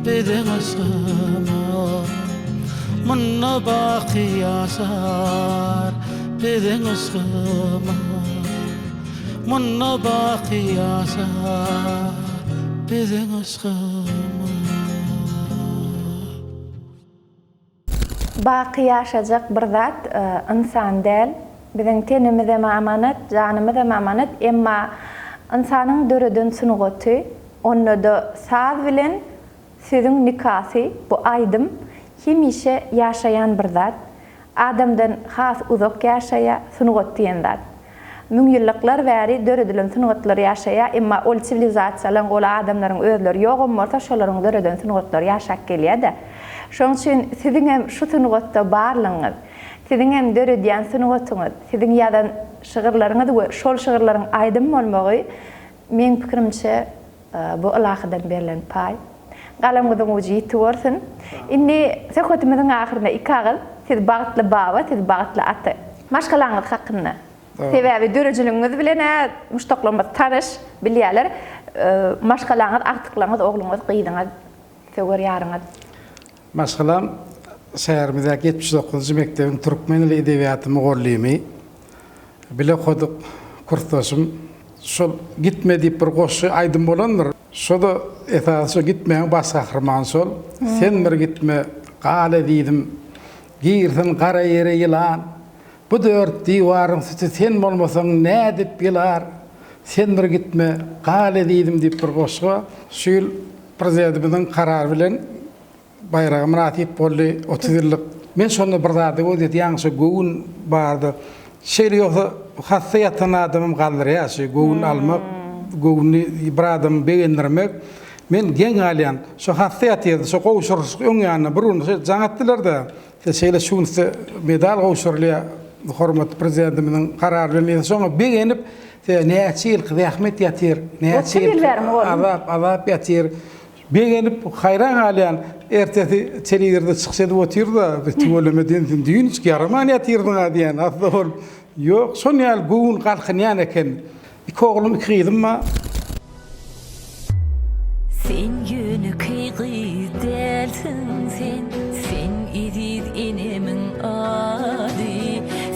biziň yşgymyz. Munda baky ýaşar biziň yşgymyz. Munda baky ýaşar biziň yşgymyz. Baky ýaşajak bir zat ynsan däl. Biziň tenimizem amanat, janymyzam amanat, emma ynsanyň döreden sungaty, onda-da saz bilen sözüň nikasy, bu aýdym hemişe ýaşaýan bir zat. Adamdan has uzak ýaşaýar sungat diýen zat. Müňýyllyklar bäri döredilen sungatlar ýaşaýar, emma ol siwilizasiýalaryň, ol adamlaryň özleri ýogam bolsa, şolaryň döreden sungatlary ýaşap gelýär-de. Şonuň üçin siziňem şu sungatda barlygyňyz, siziňem döredýän sungatyňyz, siziň ýazan şygyrlaryňyz we şol şygyrlaryň aýdym bolmagy, meň pikirimçe, bu ylahydan berlen paý. Galamyňyzyň ujy ýiti bolsun. Indi söhbetimiziň ahyrynda iki agyz, siz bagtly baba, siz bagtly ata. Maşgalaňyz hakynda. Sebäbi döredijiligiňiz bilen-ä muşdaklarymyz tanyş, bilýärler. Maşgalaňyz, agtyklaryňyz, ogluňyz, gyzyňyz, söwer ýaryňyz. Maşgalam şäherimizdäki 79-njy mekdebiň türkmen dili edebiýaty mugallymy. Bile okadyk, kursdaşym. Şol Gitme diýip bir goşgy aýdym bolandyr. Şo-da esasy şo Gitmäň baş gahrymany şol. Sen bir gitme, gal ezizim, Girsin gara ýere ýylan. Bu dört diwaryň süti sen bolmasaň nädip ýylar. Sen bir gitme, gal ezizim diýip bir goşgy bar. Şu ýyl. Prezidentimiziň karary bilen baýraga mynasyp boldy, 30 ýyllyk. Men şonda bir zada göz ýetirdim, ýaňy şo göwün bardy. Şeýle ýogsa hassa ýatan adamam galdyrýar şu göwün almak, göwnüni bir adamy begendirmek. Men geň galýan, şo hassa ýatyrdy, şo gowşuryşyk öň ýanynda bir gün şo jaň etdiler-de, size şeýle şu gün size medal gowşurylýar hormatly Prezidentimiziň karary bilen diýse, şoňa begenip, size näçe ýylky zähmet ýatyr, näçe ýylky azap, azap ýatyr. Begenip, haýran galýan, ertesi telewizorda çykyş edip otyr-da, tüweleme diýen, sen düýn hiç ýaraman ýatyrdyň-a diýen, asla ol, ýok, şon ýaly göwün galkynýan eken. Iki oglum, iki gyzym bar. Sen ýönekeý gyz dälsiň sen, Sen eziz enemiň ady.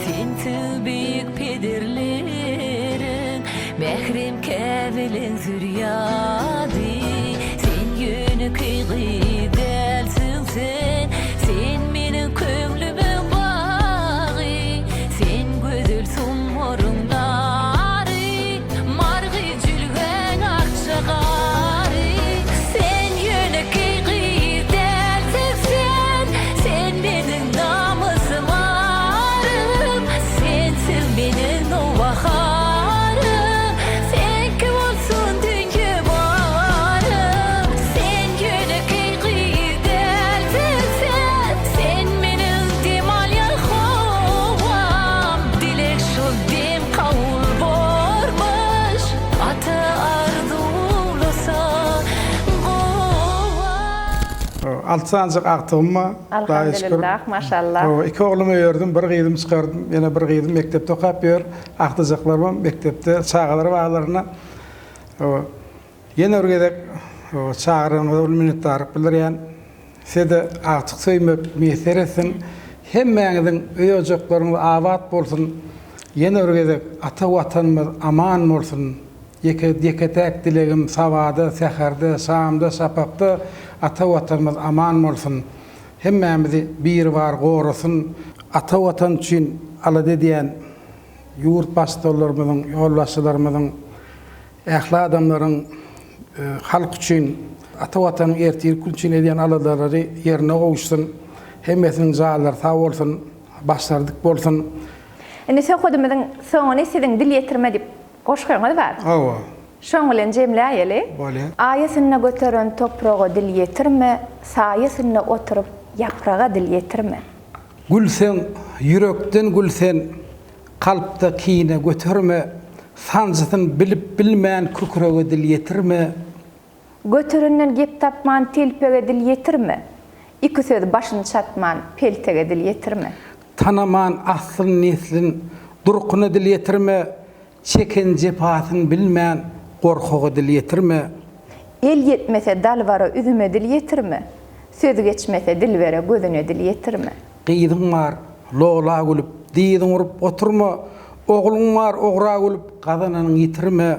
Sensiň beýik pederleriň, Mährem käbeleň zürýady. Sen ýönekeý gyz dälsiň sen, Sen meniň köňlümiň bagy. Sen gözel Sumbaryň nary, Margy jülgäň akja gary. Sen ýönekeý gyz dälsiň sen, Sen meniň namysym arym. Sensiň meniň nowbaharym, Seňki bolsun dünýe barym. Sen ýönekeý gyz dälsiň sen, Sen meniň dem alýan howam. Dileg şol dem kabul bormuş, Ata arzuwlasa gowam. Alty sanjyk agtygym bar. Hudaýa şükür. Alhamdulillah, maşallah. Hawa, iki oglumy öýerdim, bir gyzymy çykardym. Ýene bir gyzym mekdepde okap ýör. Agtyjaklarymam mekdepde, çagalar baglarynda. Hawa, ýene bir gezek çagyranyňyza uly minnetdarlyk bildirýän. Size-de agtyk söýmek miýesser etsin. Hemmäňiziň öý-ojaklaryňyz abat bolsun. Ýene bir gezek ata Watanymyz aman bolsun. Ýeke, ýeke-täk dilegim sabada, säherde, şamda, şapakda ata Watanymyz aman bolsun. Hemmämizi Biribar gorasyn. Ata Watan üçin alada edýän ýurt baştutanlarymyzyň, ýolbaşçylarymyzyň, ähli adamlaryň halk üçin, ata Watanyň ertirki gün üçin edýän aladalary ýerine gowuşsyn. Hemmesiniň janlary sag bolsun, başlary dik bolsun. Indi söhbedimiziň soňuny siziň dil ýetirme diýip goşgyňyz bar. Hawa. Şoň bilen jemläýeli. Bolýa. Aýasynda göteren topraga dil ýetirme, saýasynda oturyp ýapraga dil ýetirme. Gülseň, ýürekden gül sen, Kalpda kine göterme, Sanjysyn bilip bilmän kükrege dil ýetirme. Göterenden gep tapman telpege dil ýetirme, Iki söz başyn çatman peltege dil ýetirme. Tanaman aslyn neslin durkuna dil ýetirme, Çeken jepasyn bilmän gorkaga dil ýetirme. El ýetmese dalbara üzüme dil ýetirme, Söz geçmese dilbere gözüne dil ýetirme. Gyzyň bar, lola gülüp, dyzyň urup oturma, Ogluň bar, ogra gülüp, gazananyň ýitirme.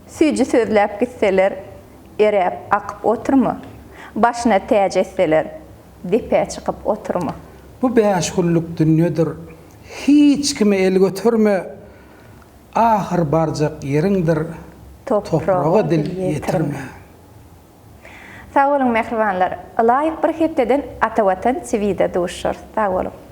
Süýji sözläp gitseler, eräp, akyp oturma, Başyna täç etseler, depä çykyp oturma. Bu bäş günlük dünýedir, hiç kime el göterme, Ahyr barjak ýeriňdir, topraga dil ýetirme. Sag boluň mähribanlar. Ylaýyk bir hepdeden Ata Watan TVde duşuşarys. Sag boluň.